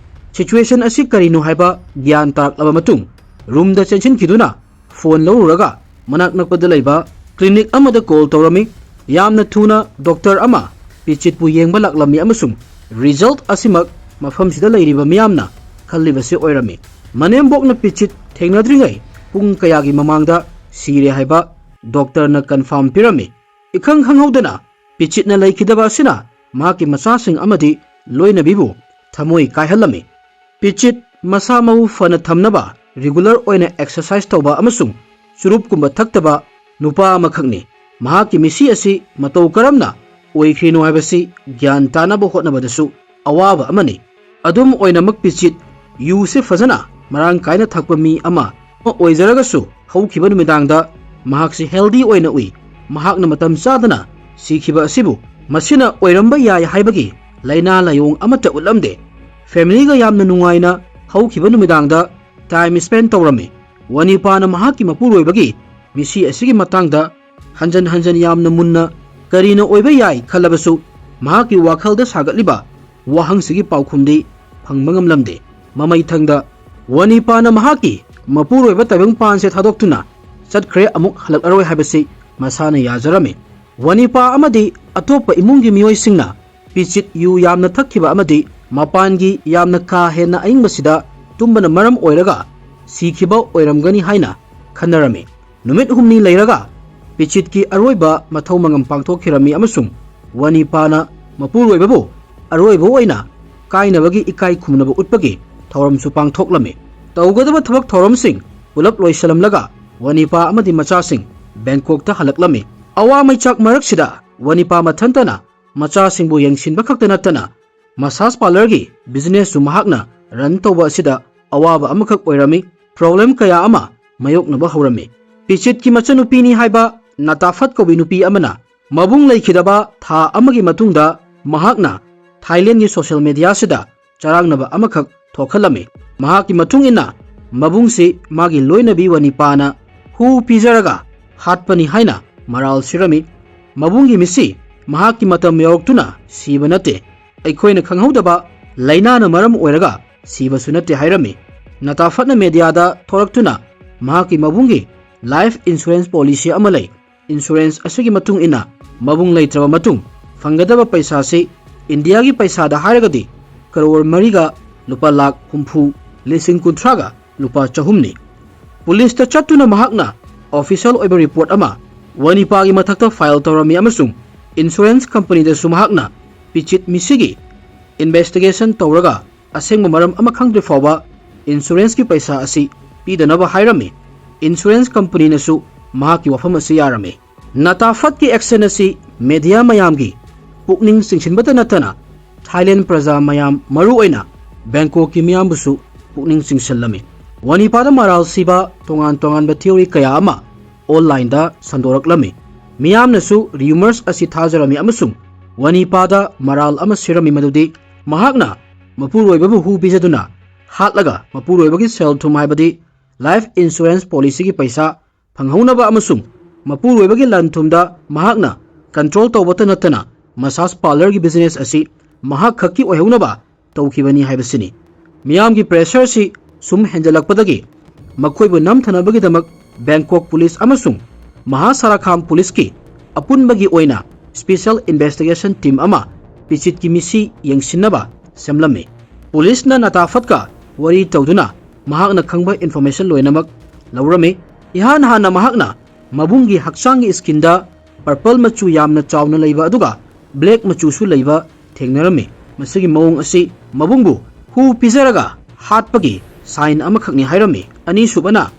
ꯁꯤꯆꯨꯋꯦꯁꯟ ꯑꯁꯤ ꯀꯔꯤꯅꯣ ꯍꯥꯏꯕ ꯒ꯭ꯌꯥꯟ ꯇꯥꯔꯛꯂꯕ ꯃꯇꯨꯡ, ꯔꯨꯝꯗ ꯆꯦꯟꯁꯤꯟꯈꯤꯗꯨꯅ ꯐꯣꯟ ꯂꯧꯔꯨꯔꯒ ꯃꯅꯥꯛ ꯅꯛꯄꯗ ꯂꯩꯕ ꯀ꯭ꯂꯤꯅꯤꯛ ꯑꯃꯗ ꯀꯣꯜ ꯇꯧꯔꯝꯃꯤ꯫ ꯌꯥꯝꯅ ꯊꯨꯅ ꯗꯣꯛꯇꯔ ꯑꯃ ꯄꯤꯆꯤꯠꯄꯨ ꯌꯦꯡꯕ ꯂꯥꯛꯂꯝꯃꯤ ꯑꯃꯁꯨꯡ ꯔꯤꯖꯜꯠ ꯑꯁꯤꯃꯛ ꯃꯐꯝꯁꯤꯗ ꯂꯩꯔꯤꯕ ꯃꯤꯌꯥꯝꯅ ꯈꯜꯂꯤꯕꯁꯤ ꯑꯣꯏꯔꯝꯃꯤ꯫ ꯃꯅꯦꯝꯕꯣꯛꯅ ꯄꯤꯆꯤꯠ ꯊꯦꯡꯅꯗ꯭ꯔꯤꯉꯩ ꯄꯨꯡ ꯀꯌꯥꯒꯤ ꯃꯃꯥꯡꯗ ꯁꯤꯔꯦ ꯍꯥꯏꯕ ꯗꯣꯛꯇꯔꯅ ꯀꯟꯐꯥꯔꯝ ꯄꯤꯔꯝꯃꯤ꯫ ꯏꯈꯪ ꯈꯪꯍꯧꯗꯅ ꯄꯤꯆꯤꯠꯅ ꯂꯩꯈꯤꯗꯕ ꯑꯁꯤꯅ ꯃꯍꯥꯛꯀꯤ ꯃꯆꯥꯁꯤꯡ ꯑꯃꯗꯤ ꯂꯣꯏꯅꯕꯤꯕꯨ ꯊꯃꯣꯏ ꯀꯥꯏꯍꯜꯂꯝꯃꯤ꯫ ꯄꯤꯆꯤꯠ ꯃꯁꯥ ꯃꯎ ꯐꯅ ꯊꯝꯅꯕ ꯔꯤꯒꯨꯂꯔ ꯑꯣꯏꯅ ꯑꯦꯛꯁꯔꯁꯥꯏꯁ ꯇꯧꯕ ꯑꯃꯁꯨꯡ ꯆꯨꯔꯨꯞꯀꯨꯝꯕ ꯊꯛꯇꯕ ꯅꯨꯄꯥ ꯑꯃꯈꯛꯅꯤ꯫ ꯃꯍꯥꯛꯀꯤ ꯃꯤꯁꯤ ꯑꯁꯤ ꯃꯇꯧ ꯀꯔꯝꯅ ꯑꯣꯏꯈ꯭ꯔꯤꯅꯣ ꯍꯥꯏꯕꯁꯤ ꯒ꯭ꯌꯥꯟ ꯇꯥꯅꯕ ꯍꯣꯠꯅꯕꯗꯁꯨ ꯑꯋꯥꯕ ꯑꯃꯅꯤ꯫ ꯑꯗꯨꯝ ꯑꯣꯏꯅꯃꯛ ꯄꯤꯆꯤꯠ ꯌꯨꯁꯦ ꯐꯖꯅ ꯃꯔꯥꯡ ꯀꯥꯏꯅ ꯊꯛꯄ ꯃꯤ ꯑꯃ ꯑꯣꯏꯖꯔꯒꯁꯨ ꯍꯧꯈꯤꯕ ꯅꯨꯃꯤꯗꯥꯡꯗ ꯃꯍꯥꯛꯁꯤ ꯍꯦꯜꯗꯤ ꯑꯣꯏꯅ ꯎꯏ꯫ ꯃꯍꯥꯛꯅ ꯃꯇꯝ ꯆꯥꯗꯅ ꯁꯤꯈꯤꯕ ꯑꯁꯤꯕꯨ ꯃꯁꯤꯅ ꯑꯣꯏꯔꯝꯕ ꯌꯥꯏ ꯍꯥꯏꯕꯒꯤ ꯂꯥꯏꯅꯥ ꯂꯥꯏꯑꯣꯡ ꯑꯃꯠꯇ ꯎꯠꯂꯝꯗꯦ꯫ ꯐꯦꯃꯤꯂꯤꯒ ꯌꯥꯝꯅ ꯅꯨꯡꯉꯥꯏꯅ ꯍꯧꯈꯤꯕ ꯅꯨꯃꯤꯗꯥꯡꯗ ꯇꯥꯏꯝ ꯁ꯭ꯄꯦꯟ ꯇꯧꯔꯝꯃꯤ꯫ ꯋꯥꯅꯤꯄꯥꯅ ꯃꯍꯥꯛꯀꯤ ꯃꯄꯨꯔꯣꯏꯕꯒꯤ ꯃꯤꯁꯤ ꯑꯁꯤꯒꯤ ꯃꯇꯥꯡꯗ ꯍꯟꯖꯟ ꯍꯟꯖꯟ ꯌꯥꯝꯅ ꯃꯨꯟꯅ ꯀꯔꯤꯅ ꯑꯣꯏꯕ ꯌꯥꯏ ꯈꯜꯂꯕꯁꯨ, ꯃꯍꯥꯛꯀꯤ ꯋꯥꯈꯜꯗ ꯁꯥꯒꯠꯂꯤꯕ ꯋꯥꯍꯪꯁꯤꯒꯤ ꯄꯥꯎꯈꯨꯝꯗꯤ ꯐꯪꯕ ꯉꯝꯂꯝꯗꯦ꯫ ꯃꯃꯩꯊꯪꯗ ꯋꯥꯅꯤꯄꯥꯅ ꯃꯍꯥꯛꯀꯤ ꯃꯄꯨꯔꯣꯏꯕ ꯇꯥꯏꯕꯪꯄꯥꯟꯁꯦ ꯊꯥꯗꯣꯛꯇꯨꯅ ꯆꯠꯈ꯭ꯔꯦ, ꯑꯃꯨꯛ ꯍꯜꯂꯛꯂꯔꯣꯏ ꯍꯥꯏꯕꯁꯤ ꯃꯁꯥꯅ ꯌꯥꯖꯔꯝꯃꯤ꯫ ꯋꯥꯅꯤꯄꯥ ꯑꯃꯗꯤ ꯑꯇꯣꯞꯄ ꯏꯃꯨꯡꯒꯤ ꯃꯤꯑꯣꯏꯁꯤꯡꯅ ꯄꯤꯆꯤꯠ ꯌꯨ ꯌꯥꯝꯅ ꯊꯛꯈꯤꯕ ꯑꯃꯗꯤ ꯃꯄꯥꯟꯒꯤ ꯌꯥꯝꯅ ꯀꯥ ꯍꯦꯟꯅ ꯑꯏꯪꯕꯁꯤꯗ ꯇꯨꯝꯕꯅ ꯃꯔꯝ ꯑꯣꯏꯔꯒ ꯁꯤꯈꯤꯕ ꯑꯣꯏꯔꯝꯒꯅꯤ ꯍꯥꯏꯅ ꯈꯟꯅꯔꯝꯃꯤ꯫ ꯅꯨꯃꯤꯠ ꯍꯨꯝꯅꯤ ꯂꯩꯔꯒ ꯄꯤꯆꯤꯠꯀꯤ ꯑꯔꯣꯏꯕ ꯃꯊꯧ ꯃꯉꯝ ꯄꯥꯡꯊꯣꯛꯈꯤꯔꯝꯃꯤ ꯑꯃꯁꯨꯡ ꯋꯥꯅꯤꯄꯥꯅ ꯃꯄꯨꯔꯣꯏꯕꯕꯨ ꯑꯔꯣꯏꯕ ꯑꯣꯏꯅ ꯀꯥꯏꯅꯕꯒꯤ ꯏꯀꯥꯏ ꯈꯨꯝꯅꯕ ꯎꯠꯄꯒꯤ ꯊꯧꯔꯝꯁꯨ ꯄꯥꯡꯊꯣꯛꯂꯝꯃꯤ꯫ ꯇꯧꯒꯗꯕ ꯊꯕꯛ ꯊꯧꯔꯝꯁꯤꯡ ꯄꯨꯂꯞ ꯂꯣꯏꯁꯤꯜꯂꯝꯂꯒ ꯋꯥꯅꯤꯄꯥ ꯑꯃꯗꯤ ꯃꯆꯥꯁꯤꯡ ꯕꯦꯡꯀꯣꯛꯇ ꯍꯜꯂꯛꯂꯝꯃꯤ꯫ ꯑꯋꯥ ꯃꯩꯆꯥꯛ ꯃꯔꯛꯁꯤꯗ ꯋꯥꯅꯤꯄꯥ ꯃꯊꯟꯇꯅ ꯃꯆꯥꯁꯤꯡꯕꯨ ꯌꯦꯡꯁꯤꯟꯕ ꯈꯛꯇ ꯅꯠꯇꯅ ꯃꯁꯥꯖ ꯄꯥꯔꯂꯔꯒꯤ ꯕꯤꯖꯤꯅꯦꯁꯁꯨ ꯃꯍꯥꯛꯅ ꯔꯟ ꯇꯧꯕ ꯑꯁꯤꯗ ꯑꯋꯥꯕ ꯑꯃꯈꯛ ꯑꯣꯏꯔꯝꯃꯤ꯫ ꯄ꯭ꯔꯣꯕ꯭ꯂꯦꯝ ꯀꯌꯥ ꯑꯃ ꯃꯥꯌꯣꯛꯅꯕ ꯍꯧꯔꯝꯃꯤ꯫ ꯄꯤꯆꯤꯠꯀꯤ ꯃꯆꯟꯅꯨꯄꯤꯅꯤ ꯍꯥꯏꯕ ꯅꯥꯇꯥꯐꯠ ꯀꯧꯕꯤ ꯅꯨꯄꯤ ꯑꯃꯅ ꯃꯕꯨꯡ ꯂꯩꯈꯤꯗꯕ ꯊꯥ ꯑꯃꯒꯤ ꯃꯇꯨꯡꯗ ꯃꯍꯥꯛꯅ ꯊꯥꯏꯂꯦꯟꯒꯤ ꯁꯣꯁꯤꯌꯦꯜ ꯃꯦꯗꯤꯌꯥꯁꯤꯗ ꯆꯔꯥꯡꯅꯕ ꯑꯃꯈꯛ ꯊꯣꯛꯍꯜꯂꯝꯃꯤ꯫ ꯃꯍꯥꯛꯀꯤ ꯃꯇꯨꯡ ꯏꯟꯅ ꯃꯕꯨꯡꯁꯤ ꯃꯥꯒꯤ ꯂꯣꯏꯅꯕꯤ ꯋꯥꯅꯤꯄꯥꯅ ꯍꯨ ꯄꯤꯖꯔꯒ ꯍꯥꯠꯄꯅꯤ ꯍꯥꯏꯅ ꯃꯔꯥꯜ ꯁꯤꯔꯝꯃꯤ꯫ ꯃꯕꯨꯡꯒꯤ ꯃꯤꯠꯁꯤ ꯃꯍꯥꯛꯀꯤ ꯃꯇꯝ ꯌꯧꯔꯛꯇꯨꯅ ꯁꯤꯕ ꯅꯠꯇꯦ, ꯑꯩꯈꯣꯏꯅ ꯈꯪꯍꯧꯗꯕ ꯂꯥꯏꯅꯥꯅ ꯃꯔꯝ ꯑꯣꯏꯔꯒ ꯁꯤꯕꯁꯨ ꯅꯠꯇꯦ ꯍꯥꯏꯔꯝꯃꯤ꯫ ꯅꯥꯇꯥꯐꯠꯅ ꯃꯦꯗꯤꯌꯥꯗ ꯊꯣꯔꯛꯇꯨꯅ ꯃꯍꯥꯛꯀꯤ ꯃꯕꯨꯡꯒꯤ ꯂꯥꯏꯐ ꯏꯟꯁꯨꯔꯦꯟꯁ ꯄꯣꯂꯤꯁꯤ ꯑꯃ ꯂꯩ, ꯏꯟꯁꯨꯔꯦꯟꯁ ꯑꯁꯤꯒꯤ ꯃꯇꯨꯡ ꯏꯟꯅ ꯃꯕꯨꯡ ꯂꯩꯇ꯭ꯔꯕ ꯃꯇꯨꯡ ꯐꯪꯒꯗꯕ ꯄꯩꯁꯥꯁꯤ ꯏꯟꯗꯤꯌꯥꯒꯤ ꯄꯩꯁꯥꯗ ꯍꯥꯏꯔꯒꯗꯤ ꯀꯔꯣꯔ ꯃꯔꯤꯒ ꯂꯨꯄꯥ ꯂꯥꯈ ꯍꯨꯝꯐꯨ ꯂꯤꯁꯤꯡ ꯀꯨꯟꯊ꯭ꯔꯥꯒ ꯂꯨꯄꯥ ꯆꯍꯨꯝꯅꯤ꯫ ꯄꯨꯂꯤꯁꯇ ꯆꯠꯇꯨꯅ ꯃꯍꯥꯛꯅ ꯑꯣꯐꯤꯁꯤꯌꯦꯜ ꯑꯣꯏꯕ ꯔꯤꯄꯣꯔꯠ ꯑꯃ ꯋꯥꯅꯤꯄꯥꯒꯤ ꯃꯊꯛꯇ ꯐꯥꯏꯜ ꯇꯧꯔꯝꯃꯤ ꯑꯃꯁꯨꯡ ꯏꯟꯁꯨꯔꯦꯟꯁ ꯀꯝꯄꯅꯤꯗꯁꯨ ꯃꯍꯥꯛꯅ ꯄꯤꯆꯤꯠ ꯃꯤꯁꯤꯒꯤ ꯏꯟꯚꯦꯁꯇꯤꯒꯦꯁꯟ ꯇꯧꯔꯒ ꯑꯁꯦꯡꯕ ꯃꯔꯝ ꯑꯃ ꯈꯪꯗ꯭ꯔꯤ ꯐꯥꯎꯕ ꯏꯟꯁꯨꯔꯦꯟꯁꯀꯤ ꯄꯩꯁꯥ ꯑꯁꯤ ꯄꯤꯗꯅꯕ ꯍꯥꯏꯔꯝꯃꯤ꯫ ꯏꯟꯁꯨꯔꯦꯟꯁ ꯀꯝꯄꯅꯤꯅꯁꯨ ꯃꯍꯥꯛꯀꯤ ꯋꯥꯐꯝ ꯑꯁꯤ ꯌꯥꯔꯝꯃꯤ꯫ ꯅꯥꯇꯥꯐꯠꯀꯤ ꯑꯦꯛꯁꯟ ꯑꯁꯤ ꯃꯦꯗꯤꯌꯥ ꯃꯌꯥꯝꯒꯤ ꯄꯨꯛꯅꯤꯡ ꯆꯤꯡꯁꯤꯟꯕꯇ ꯅꯠꯇꯅ ꯊꯥꯏꯂꯦꯟ ꯄ꯭ꯔꯖꯥ ꯃꯌꯥꯝ, ꯃꯔꯨꯑꯣꯏꯅ ꯕꯦꯡꯀꯣꯛꯀꯤ ꯃꯤꯌꯥꯝꯕꯨꯁꯨ ꯄꯨꯛꯅꯤꯡ ꯆꯤꯡꯁꯤꯜꯂꯝꯃꯤ꯫ ꯋꯥꯅꯤꯄꯥꯗ ꯃꯔꯥꯜ ꯁꯤꯕ ꯇꯣꯉꯥꯟ ꯇꯣꯉꯥꯟꯕ ꯊꯤꯑꯣꯔꯤ ꯀꯌꯥ ꯑꯃ ꯑꯣꯟꯂꯥꯏꯟꯗ ꯁꯟꯗꯣꯔꯛꯂꯝꯃꯤ꯫ ꯃꯤꯌꯥꯝꯅꯁꯨ ꯔꯤꯌꯨꯃꯔꯁ ꯑꯁꯤ ꯊꯥꯖꯔꯝꯃꯤ ꯑꯃꯁꯨꯡ ꯋꯥꯅꯤꯄꯥꯗ ꯃꯔꯥꯜ ꯑꯃ ꯁꯤꯔꯝꯃꯤ, ꯃꯗꯨꯗꯤ ꯃꯍꯥꯛꯅ ꯃꯄꯨꯔꯣꯏꯕꯕꯨ ꯍꯨ ꯄꯤꯖꯗꯨꯅ ꯍꯥꯠꯂꯒ ꯃꯄꯨꯔꯣꯏꯕꯒꯤ ꯁꯦꯜ ꯊꯨꯝ ꯍꯥꯏꯕꯗꯤ ꯂꯥꯏꯐ ꯏꯟꯁꯨꯔꯦꯟꯁ ꯄꯣꯂꯤꯁꯤꯒꯤ ꯄꯩꯁꯥ ꯐꯪꯍꯧꯅꯕ ꯑꯃꯁꯨꯡ ꯃꯄꯨꯔꯣꯏꯕꯒꯤ ꯂꯟ ꯊꯨꯝꯗ ꯃꯍꯥꯛꯅ ꯀꯟꯇ꯭ꯔꯣꯜ ꯇꯧꯕꯇ ꯅꯠꯇꯅ ꯃꯁꯥꯖ ꯄꯥꯔꯂꯔꯒꯤ ꯕꯤꯖꯤꯅꯦꯁ ꯑꯁꯤ ꯃꯍꯥꯛ ꯈꯛꯀꯤ ꯑꯣꯏꯍꯧꯅꯕ ꯇꯧꯈꯤꯕꯅꯤ ꯍꯥꯏꯕꯁꯤꯅꯤ꯫ ꯃꯤꯌꯥꯝꯒꯤ pressureꯁꯤ ꯁꯨꯝ ꯍꯦꯟꯖꯜꯂꯛꯄꯗꯒꯤ ꯃꯈꯣꯏꯕꯨ ꯅꯝꯊꯅꯕꯒꯤꯗꯃꯛ ꯕꯦꯡꯀꯣꯛ ꯄꯨꯂꯤꯁ ꯑꯃꯁꯨꯡ ꯃꯍꯥꯁꯥꯔꯥꯈꯥꯝ ꯄꯨꯂꯤꯁꯀꯤ ꯑꯄꯨꯟꯕꯒꯤ ꯑꯣꯏꯅ special investigation team ꯑꯃ ꯄꯤꯆꯤꯠꯀꯤ ꯃꯤꯁꯤ ꯌꯦꯡꯁꯤꯟꯅꯕ ꯁꯦꯝꯂꯝꯃꯤ꯫ ꯄꯨꯂꯤꯁꯅ ꯅꯇꯥꯐꯠꯀ ꯋꯥꯔꯤ ꯇꯧꯗꯨꯅ ꯃꯍꯥꯛꯅ ꯈꯪꯕ information ꯂꯣꯏꯅꯃꯛ ꯂꯧꯔꯝꯃꯤ꯫ ꯏꯍꯥꯟ ꯍꯥꯟꯅ ꯃꯍꯥꯛꯅ ꯃꯕꯨꯡꯒꯤ ꯍꯛꯆꯥꯡꯒꯤ skinꯗ purple ꯃꯆꯨ ꯌꯥꯝꯅ ꯆꯥꯎꯅ ꯂꯩꯕ ꯑꯗꯨꯒ black ꯃꯆꯨꯁꯨ ꯂꯩꯕ ꯊꯦꯡꯅꯔꯝꯃꯤ꯫ ꯃꯁꯤꯒꯤ ꯃꯑꯣꯡ ꯑꯁꯤ ꯃꯕꯨꯡꯕꯨ ꯍꯨ ꯄꯤꯖꯔꯒ ꯍꯥꯠꯄꯒꯤ sign ꯑꯃꯈꯛꯅꯤ ꯍꯥꯏꯔꯝꯃꯤ꯫ ꯑꯅꯤꯁꯨꯕꯅ,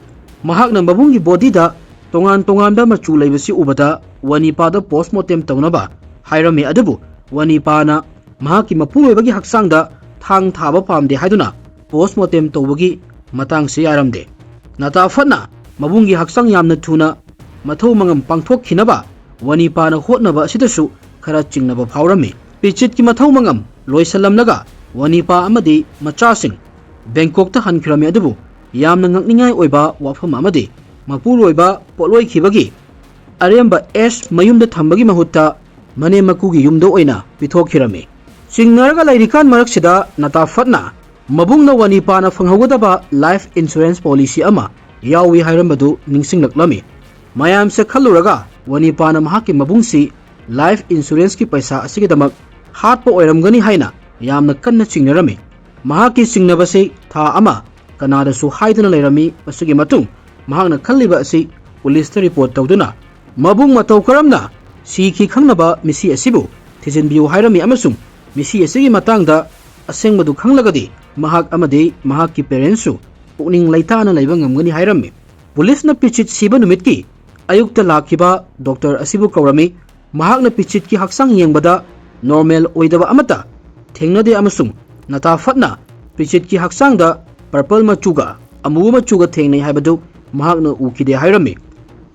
ꯃꯍꯥꯛꯅ ꯃꯕꯨꯡꯒꯤ bodyꯗ ꯇꯣꯉꯥꯟ ꯇꯣꯉꯥꯟꯕ ꯃꯆꯨ ꯂꯩꯕꯁꯤ ꯎꯕꯗ ꯋꯥꯅꯤꯄꯥꯗ postmortem ꯇꯧꯅꯕ ꯍꯥꯏꯔꯝꯃꯤ, ꯑꯗꯨꯕꯨ ꯋꯥꯅꯤꯄꯥꯅ ꯃꯍꯥꯛꯀꯤ ꯃꯄꯨꯔꯣꯏꯕꯒꯤ ꯍꯛꯆꯥꯡꯗ ꯊꯥꯡ ꯊꯥꯕ ꯄꯥꯝꯗꯦ ꯍꯥꯏꯗꯨꯅ postmortem ꯇꯧꯕꯒꯤ ꯃꯇꯥꯡꯁꯤ ꯌꯥꯔꯝꯗꯦ꯫ ꯅꯇꯥꯐꯠꯅ ꯃꯕꯨꯡꯒꯤ ꯍꯛꯆꯥꯡ ꯌꯥꯝꯅ ꯊꯨꯅ ꯃꯊꯧ ꯃꯉꯝ ꯄꯥꯡꯊꯣꯛꯈꯤꯅꯕ ꯋꯥꯅꯤꯄꯥꯅ ꯍꯣꯠꯅꯕ ꯑꯁꯤꯗꯁꯨ ꯈꯔ ꯆꯤꯡꯅꯕ ꯐꯥꯎꯔꯝꯃꯤ꯫ ꯄꯤꯆꯤꯠꯀꯤ ꯃꯊꯧ ꯃꯉꯝ ꯂꯣꯏꯁꯤꯜꯂꯝꯂꯒ ꯋꯥꯅꯤꯄꯥ ꯑꯃꯗꯤ ꯃꯆꯥꯁꯤꯡ ꯕꯦꯡꯀꯣꯛꯇ ꯍꯟꯈꯤꯔꯝꯃꯤ, ꯑꯗꯨꯕꯨ ꯌꯥꯝꯅ ꯉꯛꯅꯤꯡꯉꯥꯏ ꯑꯣꯏꯕ ꯋꯥꯐꯝ ꯑꯃꯗꯤ ꯃꯄꯨꯔꯣꯏꯕ ꯄꯣꯠꯂꯣꯏꯈꯤꯕꯒꯤ ꯑꯔꯦꯝꯕ ꯑꯦꯁ ꯃꯌꯨꯝꯗ ꯊꯝꯕꯒꯤ ꯃꯍꯨꯠꯇ ꯃꯅꯦꯝ ꯃꯀꯨꯒꯤ ꯌꯨꯝꯗ ꯑꯣꯏꯅ ꯄꯤꯊꯣꯛꯈꯤꯔꯝꯃꯤ꯫ ꯆꯤꯡꯅꯔꯒ ꯂꯩꯔꯤꯀꯥꯟ ꯃꯔꯛꯁꯤꯗ ꯅꯇꯥꯐꯠꯅ ꯃꯕꯨꯡꯅ ꯋꯥꯅꯤꯄꯥꯅ ꯐꯪꯍꯧꯒꯗꯕ life insurance policy ꯑꯃ ꯌꯥꯎꯏ ꯍꯥꯏꯔꯝꯕꯗꯨ ꯅꯤꯡꯁꯤꯡꯂꯛꯂꯝꯃꯤ꯫ ꯃꯌꯥꯝꯁꯦ ꯈꯜꯂꯨꯔꯒ ꯋꯥꯅꯤꯄꯥꯅ ꯃꯍꯥꯛꯀꯤ ꯃꯕꯨꯡꯁꯤ life insuranceꯀꯤ ꯄꯩꯁꯥ ꯑꯁꯤꯒꯤꯗꯃꯛ ꯍꯥꯠꯄ ꯑꯣꯏꯔꯝꯒꯅꯤ ꯍꯥꯏꯅ ꯌꯥꯝꯅ ꯀꯟꯅ ꯆꯤꯡꯅꯔꯝꯃꯤ꯫ ꯃꯍꯥꯛꯀꯤ ꯆꯤꯡꯅꯕꯁꯤ ꯊꯥ ꯑꯃ ꯀꯅꯥꯗꯁꯨ ꯍꯥꯏꯗꯅ ꯂꯩꯔꯝꯃꯤ꯫ ꯃꯁꯤꯒꯤ ꯃꯇꯨꯡ ꯃꯍꯥꯛꯅ ꯈꯜꯂꯤꯕ ꯑꯁꯤ ꯄꯨꯂꯤꯁꯇ report ꯇꯧꯗꯨꯅ ꯃꯕꯨꯡ ꯃꯇꯧ ꯀꯔꯝꯅ ꯁꯤꯈꯤ ꯈꯪꯅꯕ ꯃꯤꯁꯤ ꯑꯁꯤꯕꯨ ꯊꯤꯖꯤꯟꯕꯤꯌꯨ ꯍꯥꯏꯔꯝꯃꯤ ꯑꯃꯁꯨꯡ ꯃꯤꯁꯤ ꯑꯁꯤꯒꯤ ꯃꯇꯥꯡꯗ ꯑꯁꯦꯡꯕꯗꯨ ꯈꯪꯂꯒꯗꯤ ꯃꯍꯥꯛ ꯑꯃꯗꯤ ꯃꯍꯥꯛꯀꯤ parentsꯁꯨ ꯄꯨꯛꯅꯤꯡ ꯂꯩꯇꯥꯅ ꯂꯩꯕ ꯉꯝꯒꯅꯤ ꯍꯥꯏꯔꯝꯃꯤ꯫ ꯄꯨꯂꯤꯁꯅ ꯄꯤꯆꯤꯠ ꯁꯤꯕ ꯅꯨꯃꯤꯠꯀꯤ ꯑꯌꯨꯛꯇ ꯂꯥꯛꯈꯤꯕ doctor ꯑꯁꯤꯕꯨ ꯀꯧꯔꯝꯃꯤ꯫ ꯃꯍꯥꯛꯅ ꯄꯤꯆꯤꯠꯀꯤ ꯍꯛꯆꯥꯡ ꯌꯦꯡꯕꯗ normal ꯑꯣꯏꯗꯕ ꯑꯃꯠꯇ ꯊꯦꯡꯅꯗꯦ ꯑꯃꯁꯨꯡ ꯅꯇꯥꯐꯠꯅ ꯄꯤꯆꯤꯠꯀꯤ ꯍꯛꯆꯥꯡꯗ purple ꯃꯆꯨꯒ ꯑꯃꯨꯕ ꯃꯆꯨꯒ ꯊꯦꯡꯅꯩ ꯍꯥꯏꯕꯗꯨ ꯃꯍꯥꯛꯅ ꯎꯈꯤꯗꯦ ꯍꯥꯏꯔꯝꯃꯤ꯫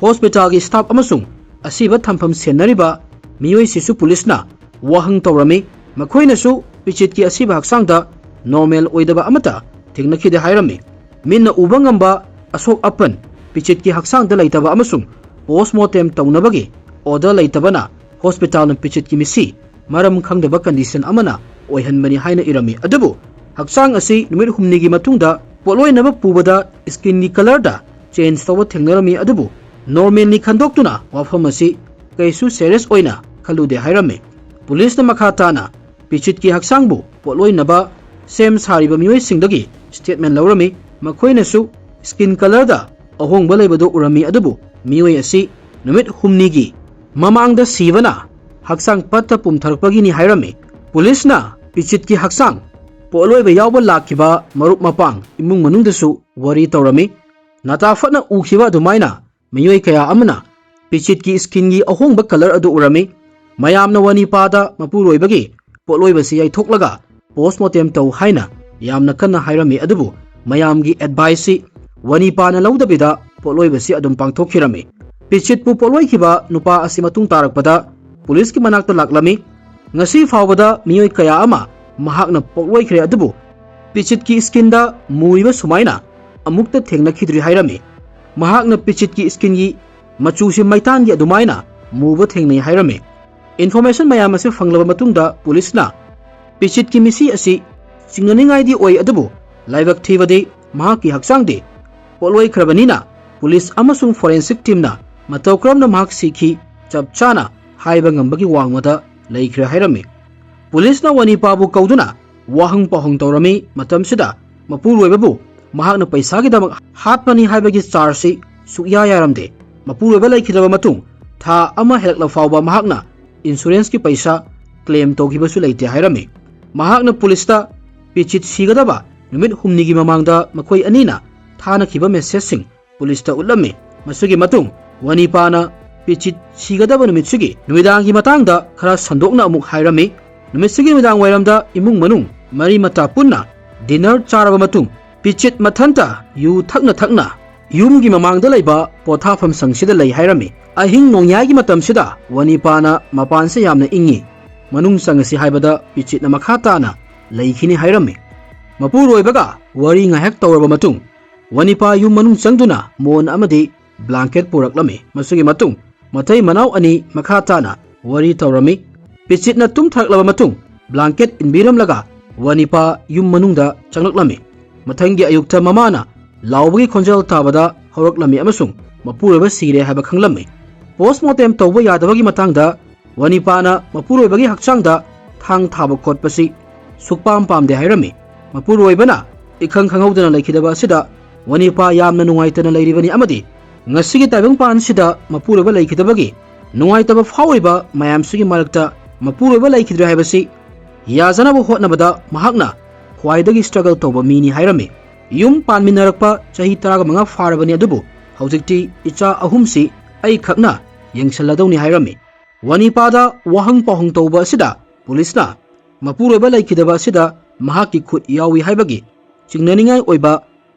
Hospitalꯒꯤ staff ꯑꯃꯁꯨꯡ ꯑꯁꯤꯕ ꯊꯝꯐꯝ ꯁꯦꯟꯅꯔꯤꯕ ꯃꯤꯑꯣꯏꯁꯤꯁꯨ ꯄꯨꯂꯤꯁꯅ ꯋꯥꯍꯪ ꯇꯧꯔꯝꯃꯤ꯫ ꯃꯈꯣꯏꯅꯁꯨ ꯄꯤꯆꯤꯠꯀꯤ ꯑꯁꯤꯕ ꯍꯛꯆꯥꯡꯗ normal ꯑꯣꯏꯗꯕ ꯑꯃꯠꯇ ꯊꯦꯡꯅꯈꯤꯗꯦ ꯍꯥꯏꯔꯝꯃꯤ꯫ ꯃꯤꯠꯅ ꯎꯕ ꯉꯝꯕ ꯑꯁꯣꯛ ꯑꯄꯟ ꯄꯤꯆꯤꯠꯀꯤ ꯍꯛꯆꯥꯡꯗ ꯂꯩꯇꯕ ꯑꯃꯁꯨꯡ postmortem ꯇꯧꯅꯕꯒꯤ order ꯂꯩꯇꯕꯅ hospitalꯅ ꯄꯤꯆꯤꯠꯀꯤ ꯃꯤꯁꯤ ꯃꯔꯝ ꯈꯪꯗꯕ ꯀꯟꯗꯤꯁꯟ ꯑꯃꯅ ꯑꯣꯏꯍꯟꯕꯅꯤ ꯍꯥꯏꯅ ꯏꯔꯝꯃꯤ꯫ ꯑꯗꯨꯕꯨ ꯍꯛꯆꯥꯡ ꯑꯁꯤ ꯅꯨꯃꯤꯠ ꯍꯨꯝꯅꯤꯒꯤ ꯃꯇꯨꯡꯗ ꯄꯣꯠꯂꯣꯏꯅꯕ ꯄꯨꯕꯗ ꯁ꯭ꯀꯤꯟꯒꯤ ꯀꯂꯔꯗ ꯆꯦꯟꯖ ꯇꯧꯕ ꯊꯦꯡꯅꯔꯝꯃꯤ꯫ ꯑꯗꯨꯕꯨ ꯅꯣꯔꯃꯦꯜꯅꯤ ꯈꯟꯗꯣꯛꯇꯨꯅ ꯋꯥꯐꯝ ꯑꯁꯤ ꯀꯩꯁꯨ ꯁꯦꯔꯤꯌꯁ ꯑꯣꯏꯅ ꯈꯜꯂꯨꯗꯦ ꯍꯥꯏꯔꯝꯃꯤ꯫ ꯄꯨꯂꯤꯁꯅ ꯃꯈꯥ ꯇꯥꯅ ꯄꯤꯆꯤꯠꯀꯤ ꯍꯛꯆꯥꯡꯕꯨ ꯄꯣꯠꯂꯣꯏꯅꯕ ꯁꯦꯝ ꯁꯥꯔꯤꯕ ꯃꯤꯑꯣꯏꯁꯤꯡꯗꯒꯤ ꯁ꯭ꯇꯦꯠꯃꯦꯟ ꯂꯧꯔꯝꯃꯤ꯫ ꯃꯈꯣꯏꯅꯁꯨ ꯁ꯭ꯀꯤꯟ ꯀꯂꯔꯗ ꯑꯍꯣꯡꯕ ꯂꯩꯕꯗꯨ ꯎꯔꯝꯃꯤ꯫ ꯑꯗꯨꯕꯨ ꯃꯤꯑꯣꯏ ꯑꯁꯤ ꯅꯨꯃꯤꯠ ꯍꯨꯝꯅꯤꯒꯤ ꯃꯃꯥꯡꯗ ꯁꯤꯕꯅ ꯍꯛꯆꯥꯡ ꯄꯠꯇ ꯄꯨꯝꯊꯔꯛꯄꯒꯤꯅꯤ ꯍꯥꯏꯔꯝꯃꯤ꯫ ꯄꯨꯂꯤꯁꯅ ꯄꯤꯆꯤꯠꯀꯤ ꯍꯛꯆꯥꯡ ꯄꯣꯠꯂꯣꯏꯕ ꯌꯥꯎꯕ ꯂꯥꯛꯈꯤꯕ ꯃꯔꯨꯞ ꯃꯄꯥꯡ ꯏꯃꯨꯡ ꯃꯅꯨꯡꯗꯁꯨ ꯋꯥꯔꯤ ꯇꯧꯔꯝꯃꯤ꯫ ꯅꯥꯇꯥ ꯐꯠꯅ ꯎꯈꯤꯕ ꯑꯗꯨꯃꯥꯏꯅ ꯃꯤꯑꯣꯏ ꯀꯌꯥ ꯑꯃꯅ ꯄꯤꯆꯤꯠꯀꯤ ꯁ꯭ꯀꯤꯟꯒꯤ ꯑꯍꯣꯡꯕ ꯀꯂꯔ ꯑꯗꯨ ꯎꯔꯝꯃꯤ꯫ ꯃꯌꯥꯝꯅ ꯋꯥꯅꯤꯄꯥꯗ ꯃꯄꯨꯔꯣꯏꯕꯒꯤ ꯄꯣꯠꯂꯣꯏꯕꯁꯤ ꯌꯩꯊꯣꯛꯂꯒ ꯄꯣꯁꯃꯣꯔꯇꯦꯝ ꯇꯧ ꯍꯥꯏꯅ ꯌꯥꯝꯅ ꯀꯟꯅ ꯍꯥꯏꯔꯝꯃꯤ꯫ ꯑꯗꯨꯕꯨ ꯃꯌꯥꯝꯒꯤ ꯑꯦꯗꯚꯥꯏꯁꯁꯤ ꯋꯥꯅꯤꯄꯥꯅ ꯂꯧꯗꯕꯤꯗ ꯄꯣꯠꯂꯣꯏꯕꯁꯤ ꯑꯗꯨꯝ ꯄꯥꯡꯊꯣꯛꯈꯤꯔꯝꯃꯤ꯫ ꯄꯤꯆꯤꯠꯄꯨ ꯄꯣꯠꯂꯣꯏꯈꯤꯕ ꯅꯨꯄꯥ ꯑꯁꯤ ꯃꯇꯨꯡ ꯇꯥꯔꯛꯄꯗ ꯄꯨꯂꯤꯁꯀꯤ ꯃꯅꯥꯛꯇ ꯂꯥꯛꯂꯝꯃꯤ꯫ ꯉꯁꯤ ꯐꯥꯎꯕꯗ ꯃꯤꯑꯣꯏ ꯀꯌꯥ ꯑꯃ ꯃꯍꯥꯛꯅ ꯄꯣꯠꯂꯣꯏꯈ꯭ꯔꯦ, ꯑꯗꯨꯕꯨ ꯄꯤꯆꯤꯠꯀꯤ ꯁ꯭ꯀꯤꯟꯗ ꯃꯨꯔꯤꯕ ꯁꯨꯃꯥꯏꯅ ꯑꯃꯨꯛꯇ ꯊꯦꯡꯅꯈꯤꯗ꯭ꯔꯤ ꯍꯥꯏꯔꯝꯃꯤ꯫ ꯃꯍꯥꯛꯅ ꯄꯤꯆꯤꯠꯀꯤ ꯁ꯭ꯀꯤꯟꯒꯤ ꯃꯆꯨꯁꯤ ꯃꯩꯇꯥꯟꯒꯤ ꯑꯗꯨꯃꯥꯏꯅ ꯃꯨꯕ ꯊꯦꯡꯅꯩ ꯍꯥꯏꯔꯝꯃꯤ꯫ ꯏꯟꯐꯣꯔꯃꯦꯁꯟ ꯃꯌꯥꯝ ꯑꯁꯤ ꯐꯪꯂꯕ ꯃꯇꯨꯡꯗ ꯄꯨꯂꯤꯁꯅ ꯄꯤꯆꯤꯠꯀꯤ ꯃꯤꯁꯤ ꯑꯁꯤ ꯆꯤꯡꯅꯅꯤꯡꯉꯥꯏꯗꯤ ꯑꯣꯏ, ꯑꯗꯨꯕꯨ ꯂꯥꯏꯕꯛ ꯊꯤꯕꯗꯤ ꯃꯍꯥꯛꯀꯤ ꯍꯛꯆꯥꯡꯗꯤ ꯄꯣꯠꯂꯣꯏꯈ꯭ꯔꯕꯅꯤꯅ ꯄꯨꯂꯤꯁ ꯑꯃꯁꯨꯡ ꯐꯣꯔꯦꯟꯁꯤꯛ ꯇꯤꯝꯅ ꯃꯇꯧ ꯀꯔꯝꯅ ꯃꯍꯥꯛ ꯁꯤꯈꯤ ꯆꯞ ꯆꯥꯅ ꯍꯥꯏꯕ ꯉꯝꯕꯒꯤ ꯋꯥꯡꯃꯗ ꯂꯩꯈ꯭ꯔꯦ ꯍꯥꯏꯔꯝꯃꯤ꯫ ꯄꯨꯂꯤꯁꯅ ꯋꯥꯅꯤꯄꯥꯕꯨ ꯀꯧꯗꯨꯅ ꯋꯥꯍꯪ ꯄꯥꯎꯍꯪ ꯇꯧꯔꯝꯃꯤ꯫ ꯃꯇꯝꯁꯤꯗ ꯃꯄꯨꯔꯣꯏꯕꯕꯨ ꯃꯍꯥꯛꯅ ꯄꯩꯁꯥꯒꯤꯗꯃꯛ ꯍꯥꯠꯄꯅꯤ ꯍꯥꯏꯕꯒꯤ ꯆꯥꯔꯖꯁꯤ ꯁꯨꯛꯌꯥ ꯌꯥꯔꯝꯗꯦ꯫ ꯃꯄꯨꯔꯣꯏꯕ ꯂꯩꯈꯤꯗ꯭ꯔꯕ ꯃꯇꯨꯡ ꯊꯥ ꯑꯃ ꯍꯦꯜꯂꯛꯂ ꯐꯥꯎꯕ ꯃꯍꯥꯛꯅ ꯏꯟꯁꯨꯔꯦꯟꯁꯀꯤ ꯄꯩꯁꯥ ꯀ꯭ꯂꯦꯝ ꯇꯧꯈꯤꯕꯁꯨ ꯂꯩꯇꯦ ꯍꯥꯏꯔꯝꯃꯤ꯫ ꯃꯍꯥꯛꯅ ꯄꯨꯂꯤꯁꯇ ꯄꯤꯆꯤꯠ ꯁꯤꯒꯗꯕ ꯅꯨꯃꯤꯠ ꯍꯨꯝꯅꯤꯒꯤ ꯃꯃꯥꯡꯗ ꯃꯈꯣꯏ ꯑꯅꯤꯅ ꯊꯥꯅꯈꯤꯕ ꯃꯦꯁꯦꯖꯁꯤꯡ ꯄꯨꯂꯤꯁꯇ ꯎꯠꯂꯝꯃꯤ꯫ ꯃꯁꯤꯒꯤ ꯃꯇꯨꯡ ꯋꯥꯅꯤꯄꯥꯅ ꯄꯤꯆꯤꯠ ꯁꯤꯒꯗꯕ ꯅꯨꯃꯤꯠꯁꯤꯒꯤ ꯅꯨꯃꯤꯗꯥꯡꯒꯤ ꯃꯇꯥꯡꯗ ꯈꯔ ꯁꯟꯗꯣꯛꯅ ꯑꯃꯨꯛ ꯍꯥꯏꯔꯝꯃꯤ꯫ ꯅꯨꯃꯤꯠꯁꯤꯒꯤ ꯅꯨꯃꯤꯗꯥꯡ ꯋꯥꯏꯔꯝꯗ ꯏꯃꯨꯡ ꯃꯅꯨꯡ ꯃꯔꯤ ꯃꯇꯥ ꯄꯨꯟꯅ ꯗꯤꯅꯔ ꯆꯥꯔꯕ ꯃꯇꯨꯡ ꯄꯤꯆꯤꯠ ꯃꯊꯟꯇ ꯌꯨ ꯊꯛꯅ ꯊꯛꯅ ꯌꯨꯝꯒꯤ ꯃꯃꯥꯡꯗ ꯂꯩꯕ ꯄꯣꯊꯥꯐꯝ ꯁꯪꯁꯤꯗ ꯂꯩ ꯍꯥꯏꯔꯝꯃꯤ꯫ ꯑꯍꯤꯡ ꯅꯣꯡꯌꯥꯏꯒꯤ ꯃꯇꯝꯁꯤꯗ ꯋꯥꯅꯤꯄꯥꯅ ꯃꯄꯥꯟꯁꯦ ꯌꯥꯝꯅ ꯏꯪꯉꯤ, ꯃꯅꯨꯡ ꯆꯪꯉꯁꯤ ꯍꯥꯏꯕꯗ ꯄꯤꯆꯤꯠꯅ ꯃꯈꯥ ꯇꯥꯅ ꯂꯩꯈꯤꯅꯤ ꯍꯥꯏꯔꯝꯃꯤ꯫ ꯃꯄꯨꯔꯣꯏꯕꯒ ꯋꯥꯔꯤ ꯉꯥꯏꯍꯥꯛ ꯇꯧꯔꯕ ꯃꯇꯨꯡ ꯋꯥꯅꯤꯄꯥ ꯌꯨꯝ ꯃꯅꯨꯡ ꯆꯪꯗꯨꯅ ꯃꯣꯟ ꯑꯃꯗꯤ ꯕ꯭ꯂꯥꯡꯀꯦꯠ ꯄꯨꯔꯛꯂꯝꯃꯤ꯫ ꯃꯁꯤꯒꯤ ꯃꯇꯨꯡ ꯃꯇꯩ ꯃꯅꯥꯎ ꯑꯅꯤ ꯃꯈꯥ ꯇꯥꯅ ꯋꯥꯔꯤ ꯇꯧꯔꯝꯃꯤ꯫ ꯄꯤꯆꯤꯠꯅ ꯇꯨꯝꯊꯔꯛꯂꯕ ꯃꯇꯨꯡ ꯕ꯭ꯂꯥꯡꯀꯦꯠ ꯏꯟꯕꯤꯔꯝꯂꯒ ꯋꯥꯅꯤꯄꯥ ꯌꯨꯝ ꯃꯅꯨꯡꯗ ꯆꯪꯂꯛꯂꯝꯃꯤ꯫ ꯃꯊꯪꯒꯤ ꯑꯌꯨꯛꯇ ꯃꯃꯥꯅ ꯂꯥꯎꯕꯒꯤ ꯈꯣꯟꯖꯦꯜ ꯇꯥꯕꯗ ꯍꯧꯔꯛꯂꯝꯃꯤ ꯑꯃꯁꯨꯡ ꯃꯄꯨꯔꯣꯏꯕ ꯁꯤꯔꯦ ꯍꯥꯏꯕ ꯈꯪꯂꯝꯃꯤ꯫ ꯄꯣꯁꯃꯣꯔꯇꯦꯝ ꯇꯧꯕ ꯌꯥꯗꯕꯒꯤ ꯃꯇꯥꯡꯗ ꯋꯥꯅꯤꯄꯥꯅ ꯃꯄꯨꯔꯣꯏꯕꯒꯤ ꯍꯛꯆꯥꯡꯗ ꯊꯥꯡ ꯊꯥꯕ ꯈꯣꯠꯄꯁꯤ ꯁꯨꯛꯄꯥꯝ ꯄꯥꯝꯗꯦ ꯍꯥꯏꯔꯝꯃꯤ꯫ ꯃꯄꯨꯔꯣꯏꯕꯅ ꯏꯈꯪ ꯈꯪꯍꯧꯗꯅ ꯂꯩꯈꯤꯗꯕ ꯑꯁꯤꯗ ꯋꯥꯅꯤꯄꯥ ꯌꯥꯝꯅ ꯅꯨꯡꯉꯥꯏꯇꯅ ꯂꯩꯔꯤꯕꯅꯤ ꯑꯃꯗꯤ ꯉꯁꯤꯒꯤ ꯇꯥꯏꯕꯪꯄꯥꯟꯁꯤꯗ ꯃꯄꯨꯔꯣꯏꯕ ꯂꯩꯈꯤꯗꯕꯒꯤ ꯅꯨꯡꯉꯥꯏꯇꯕ ꯐꯥꯎꯔꯤꯕ ꯃꯌꯥꯝꯁꯤꯒꯤ ꯃꯔꯛꯇ ꯃꯄꯨꯔꯣꯏꯕ ꯂꯩꯈꯤꯗ꯭ꯔꯦ ꯍꯥꯏꯕꯁꯤ ꯌꯥꯖꯅꯕ ꯍꯣꯠꯅꯕꯗ ꯃꯍꯥꯛꯅ ꯈ꯭ꯋꯥꯏꯗꯒꯤ struggle ꯇꯧꯕ ꯃꯤꯅꯤ ꯍꯥꯏꯔꯝꯃꯤ꯫ ꯌꯨꯝ ꯄꯥꯟꯃꯤꯟꯅꯔꯛꯄ ꯆꯍꯤ ꯇꯔꯥꯒ ꯃꯉꯥ ꯐꯥꯔꯕꯅꯤ, ꯑꯗꯨꯕꯨ ꯍꯧꯖꯤꯛꯇꯤ ꯏꯆꯥ ꯑꯍꯨꯝꯁꯤ ꯑꯩꯈꯛꯅ ꯌꯦꯡꯁꯤꯜꯂꯗꯧꯅꯤ ꯍꯥꯏꯔꯝꯃꯤ꯫ ꯋꯥꯅꯤꯄꯥꯗ ꯋꯥꯍꯪ ꯄꯥꯎꯍꯪ ꯇꯧꯕ ꯑꯁꯤꯗ ꯄꯨꯂꯤꯁꯅ ꯃꯄꯨꯔꯣꯏꯕ ꯂꯩꯈꯤꯗꯕ ꯑꯁꯤꯗ ꯃꯍꯥꯛꯀꯤ ꯈꯨꯠ ꯌꯥꯎꯏ ꯍꯥꯏꯕꯒꯤ ꯆꯤꯡꯅꯅꯤꯡꯉꯥꯏ ꯑꯣꯏꯕ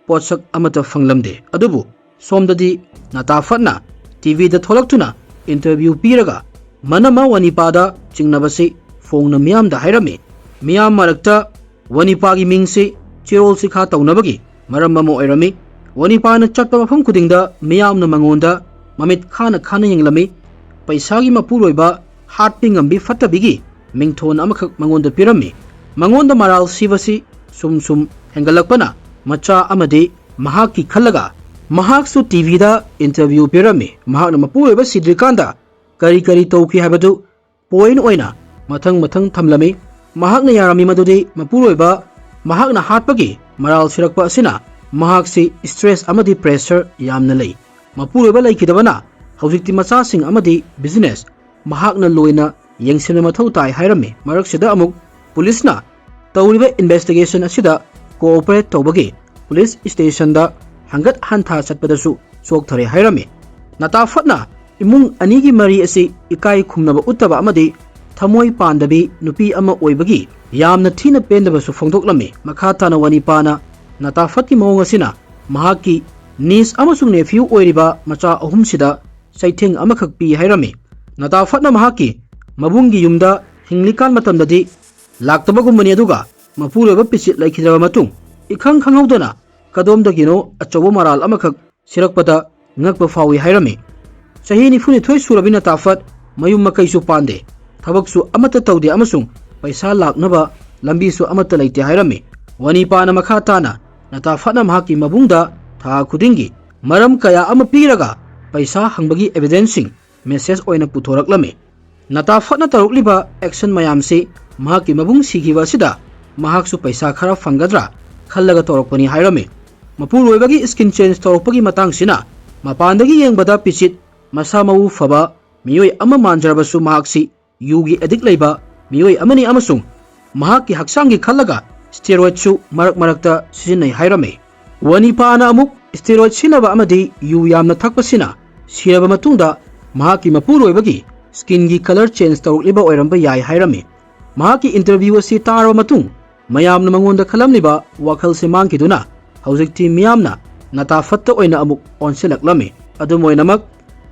ꯄꯣꯠꯁꯛ ꯑꯃꯠꯇ ꯐꯪꯂꯝꯗꯦ꯫ ꯑꯗꯨꯕꯨ ꯁꯣꯝꯗꯗꯤ ꯅꯇꯥꯐꯠꯅ ꯇꯤꯚꯤꯗ ꯊꯣꯛꯂꯛꯇꯨꯅ interview ꯄꯤꯔꯒ ꯃꯅꯝꯃ ꯋꯥꯅꯤꯄꯥꯗ ꯆꯤꯡꯅꯕꯁꯤ ꯐꯣꯡꯅ ꯃꯤꯌꯥꯝꯗ ꯍꯥꯏꯔꯝꯃꯤ꯫ ꯃꯤꯌꯥꯝ ꯃꯔꯛꯇ ꯋꯥꯅꯤꯄꯥꯒꯤ ꯃꯤꯡꯁꯤ ꯆꯤꯔꯣꯜ ꯁꯤꯈꯥ ꯇꯧꯅꯕꯒꯤ ꯃꯔꯝ ꯑꯃ ꯑꯣꯏꯔꯝꯃꯤ꯫ ꯋꯥꯅꯤꯄꯥꯅ ꯆꯠꯄ ꯃꯐꯝ ꯈꯨꯗꯤꯡꯗ ꯃꯤꯌꯥꯝꯅ ꯃꯉꯣꯟꯗ ꯃꯃꯤꯠ ꯈꯥꯅ ꯈꯥꯅ ꯌꯦꯡꯂꯝꯃꯤ꯫ ꯄꯩꯁꯥꯒꯤ ꯃꯄꯨꯔꯣꯏꯕ ꯍꯥꯠꯄꯤ ꯉꯝꯕꯤ ꯐꯠꯇꯕꯤꯒꯤ ꯃꯤꯡꯊꯣꯟ ꯑꯃꯈꯛ ꯃꯉꯣꯟꯗ ꯄꯤꯔꯝꯃꯤ꯫ ꯃꯉꯣꯟꯗ ꯃꯔꯥꯜ ꯁꯤꯕꯁꯤ ꯁꯨꯝ ꯁꯨꯝ ꯍꯦꯟꯒꯠꯂꯛꯄꯅ ꯃꯆꯥ ꯑꯃꯗꯤ ꯃꯍꯥꯛꯀꯤ ꯈꯜꯂꯒ ꯃꯍꯥꯛꯁꯨ ꯇꯤꯚꯤꯗ interview ꯄꯤꯔꯝꯃꯤ꯫ ꯃꯍꯥꯛꯅ ꯃꯄꯨꯔꯣꯏꯕ ꯁꯤꯗ꯭ꯔꯤꯀꯥꯟꯗ ꯀꯔꯤ ꯀꯔꯤ ꯇꯧꯈꯤ ꯍꯥꯏꯕꯗꯨ point ꯑꯣꯏꯅ ꯃꯊꯪ ꯃꯊꯪ ꯊꯝꯂꯝꯃꯤ꯫ ꯃꯍꯥꯛꯅ ꯌꯥꯔꯝꯃꯤ ꯃꯗꯨꯗꯤ ꯃꯄꯨꯔꯣꯏꯕ ꯃꯍꯥꯛꯅ ꯍꯥꯠꯄꯒꯤ ꯃꯔꯥꯜ ꯁꯤꯔꯛꯄ ꯑꯁꯤꯅ ꯃꯍꯥꯛꯁꯤ stress ꯑꯃꯗꯤ pressure ꯌꯥꯝꯅ ꯂꯩ꯫ ꯃꯄꯨꯔꯣꯏꯕ ꯂꯩꯈꯤꯗꯕꯅ ꯍꯧꯖꯤꯛꯇꯤ ꯃꯆꯥꯁꯤꯡ ꯑꯃꯗꯤ business ꯃꯍꯥꯛꯅ ꯂꯣꯏꯅ ꯌꯦꯡꯁꯤꯟꯕ ꯃꯊꯧ ꯇꯥꯏ ꯍꯥꯏꯔꯝꯃꯤ꯫ ꯃꯔꯛꯁꯤꯗ ꯑꯃꯨꯛ ꯄꯨꯂꯤꯁꯅ ꯇꯧꯔꯤꯕ investigation ꯑꯁꯤꯗ cooperate ꯇꯧꯕꯒꯤ ꯄꯨꯂꯤꯁ stationꯗ ꯍꯪꯒꯠ ꯍꯟꯊꯥ ꯆꯠꯄꯗꯁꯨ ꯆꯣꯛꯊꯔꯦ ꯍꯥꯏꯔꯝꯃꯤ꯫ ꯅꯇꯥꯐꯠꯅ ꯏꯃꯨꯡ ꯑꯅꯤꯒꯤ ꯃꯔꯤ ꯑꯁꯤ ꯏꯀꯥꯏ ꯈꯨꯝꯅꯕ ꯎꯠꯇꯕ ꯑꯃꯗꯤ ꯊꯃꯣꯏ ꯄꯥꯟꯗꯕꯤ ꯅꯨꯄꯤ ꯑꯃ ꯑꯣꯏꯕꯒꯤ ꯌꯥꯝꯅ ꯊꯤꯅ ꯄꯦꯟꯗꯕꯁꯨ ꯐꯣꯡꯗꯣꯛꯂꯝꯃꯤ꯫ ꯃꯈꯥ ꯇꯥꯅ ꯋꯥꯅꯤꯄꯥꯅ ꯅꯇꯥꯐꯠꯀꯤ ꯃꯑꯣꯡ ꯑꯁꯤꯅ ꯃꯍꯥꯛꯀꯤ niece ꯑꯃꯁꯨꯡ nephew ꯑꯣꯏꯔꯤꯕ ꯃꯆꯥ ꯑꯍꯨꯝꯁꯤꯗ ꯆꯩꯊꯦꯡ ꯑꯃꯈꯛ ꯄꯤ ꯍꯥꯏꯔꯝꯃꯤ꯫ ꯅꯇꯥꯐꯠꯅ ꯃꯍꯥꯛꯀꯤ ꯃꯕꯨꯡꯒꯤ ꯌꯨꯝꯗ ꯍꯤꯡꯂꯤꯀꯥꯟ ꯃꯇꯝꯗꯗꯤ ꯂꯥꯛꯇꯕꯒꯨꯝꯕꯅꯤ, ꯑꯗꯨꯒ ꯃꯄꯨꯔꯣꯏꯕ ꯄꯤꯆꯤꯠ ꯂꯩꯈꯤꯗ꯭ꯔꯕ ꯃꯇꯨꯡ ꯏꯈꯪ ꯈꯪꯍꯧꯗꯅ ꯀꯗꯣꯝꯗꯒꯤꯅꯣ ꯑꯆꯧꯕ ꯃꯔꯥꯜ ꯑꯃꯈꯛ ꯁꯤꯔꯛꯄꯗ ꯉꯛꯄ ꯐꯥꯎꯏ ꯍꯥꯏꯔꯝꯃꯤ꯫ ꯆꯍꯤ ꯅꯤꯐꯨꯅꯤꯊꯣꯏ ꯁꯨꯔꯕꯤ ꯅꯇꯥꯐꯠ ꯃꯌꯨꯝ ꯃꯀꯩꯁꯨ ꯄꯥꯟꯗꯦ꯫ ꯊꯕꯛꯁꯨ ꯑꯃꯠꯇ ꯇꯧꯗꯦ ꯑꯃꯁꯨꯡ ꯄꯩꯁꯥ ꯂꯥꯛꯅꯕ ꯂꯝꯕꯤꯁꯨ ꯑꯃꯠꯇ ꯂꯩꯇꯦ ꯍꯥꯏꯔꯝꯃꯤ꯫ ꯋꯥꯅꯤꯄꯥꯅ ꯃꯈꯥ ꯇꯥꯅ ꯅꯇꯥꯐꯠꯅ ꯃꯍꯥꯛꯀꯤ ꯃꯕꯨꯡꯗ ꯊꯥ ꯈꯨꯗꯤꯡꯒꯤ ꯃꯔꯝ ꯀꯌꯥ ꯑꯃ ꯄꯤꯔꯒ ꯄꯩꯁꯥ ꯍꯪꯕꯒꯤ ꯑꯦꯚꯤꯗꯦꯟꯁꯁꯤꯡ ꯃꯦꯁꯦꯖ ꯑꯣꯏꯅ ꯄꯨꯊꯣꯔꯛꯂꯝꯃꯤ꯫ ꯅꯇꯥꯐꯠꯅ ꯇꯧꯔꯛꯂꯤꯕ ꯑꯦꯛꯁꯟ ꯃꯌꯥꯝꯁꯤ ꯃꯍꯥꯛꯀꯤ ꯃꯕꯨꯡ ꯁꯤꯈꯤꯕ ꯑꯁꯤꯗ ꯃꯍꯥꯛꯁꯨ ꯄꯩꯁꯥ ꯈꯔ ꯐꯪꯒꯗ꯭ꯔꯥ ꯈꯜꯂꯒ ꯇꯧꯔꯛꯄꯅꯤ ꯍꯥꯏꯔꯝꯃꯤ꯫ ꯃꯄꯨꯔꯣꯏꯕꯒꯤ ꯁ꯭ꯀꯤꯟ ꯆꯦꯟꯖ ꯇꯧꯔꯛꯄꯒꯤ ꯃꯇꯥꯡꯁꯤꯅ ꯃꯄꯥꯟꯗꯒꯤ ꯌꯦꯡꯕꯗ ꯄꯤꯆꯤꯠ ꯃꯁꯥ ꯃꯎ ꯐꯕ ꯃꯤꯑꯣꯏ ꯑꯃ ꯃꯥꯟꯖꯔꯕꯁꯨ ꯃꯍꯥꯛꯁꯤ ꯌꯨꯒꯤ ꯑꯦꯗꯤꯛ ꯂꯩꯕ ꯃꯤꯑꯣꯏ ꯑꯃꯅꯤ ꯑꯃꯁꯨꯡ ꯃꯍꯥꯛꯀꯤ ꯍꯛꯆꯥꯡꯒꯤ ꯈꯜꯂꯒ ꯁ꯭ꯇꯦꯔꯣꯏꯗꯁꯨ ꯃꯔꯛ ꯃꯔꯛꯇ ꯁꯤꯖꯤꯟꯅꯩ ꯍꯥꯏꯔꯝꯃꯤ꯫ ꯋꯥꯅꯤꯄꯥꯅ ꯑꯃꯨꯛ ꯁ꯭ꯇꯦꯔꯣꯏꯗ ꯁꯤꯖꯤꯟꯅꯕ ꯑꯃꯗꯤ ꯌꯨ ꯌꯥꯝꯅ ꯊꯛꯄꯁꯤꯅ ꯁꯤꯔꯕ ꯃꯇꯨꯡꯗ ꯃꯍꯥꯛꯀꯤ ꯃꯄꯨꯔꯣꯏꯕꯒꯤ ꯁ꯭ꯀꯤꯟꯒꯤ ꯀꯂꯔ ꯆꯦꯟꯖ ꯇꯧꯔꯛꯂꯤꯕ ꯑꯣꯏꯔꯝꯕ ꯌꯥꯏ ꯍꯥꯏꯔꯝꯃꯤ꯫ ꯃꯍꯥꯛꯀꯤ ꯏꯟꯇꯔꯚ꯭ꯌꯨ ꯑꯁꯤ ꯇꯥꯔꯕ ꯃꯇꯨꯡ ꯃꯌꯥꯝꯅ ꯃꯉꯣꯟꯗ ꯈꯜꯂꯝꯂꯤꯕ ꯋꯥꯈꯜꯁꯦ ꯃꯥꯡꯈꯤꯗꯨꯅ ꯍꯧꯖꯤꯛꯇꯤ ꯃꯤꯌꯥꯝꯅ ꯅꯇꯥꯐꯠꯇ ꯑꯣꯏꯅ ꯑꯃꯨꯛ ꯑꯣꯟꯁꯤꯜꯂꯛꯂꯝꯃꯤ꯫ ꯑꯗꯨꯝ ꯑꯣꯏꯅꯃꯛ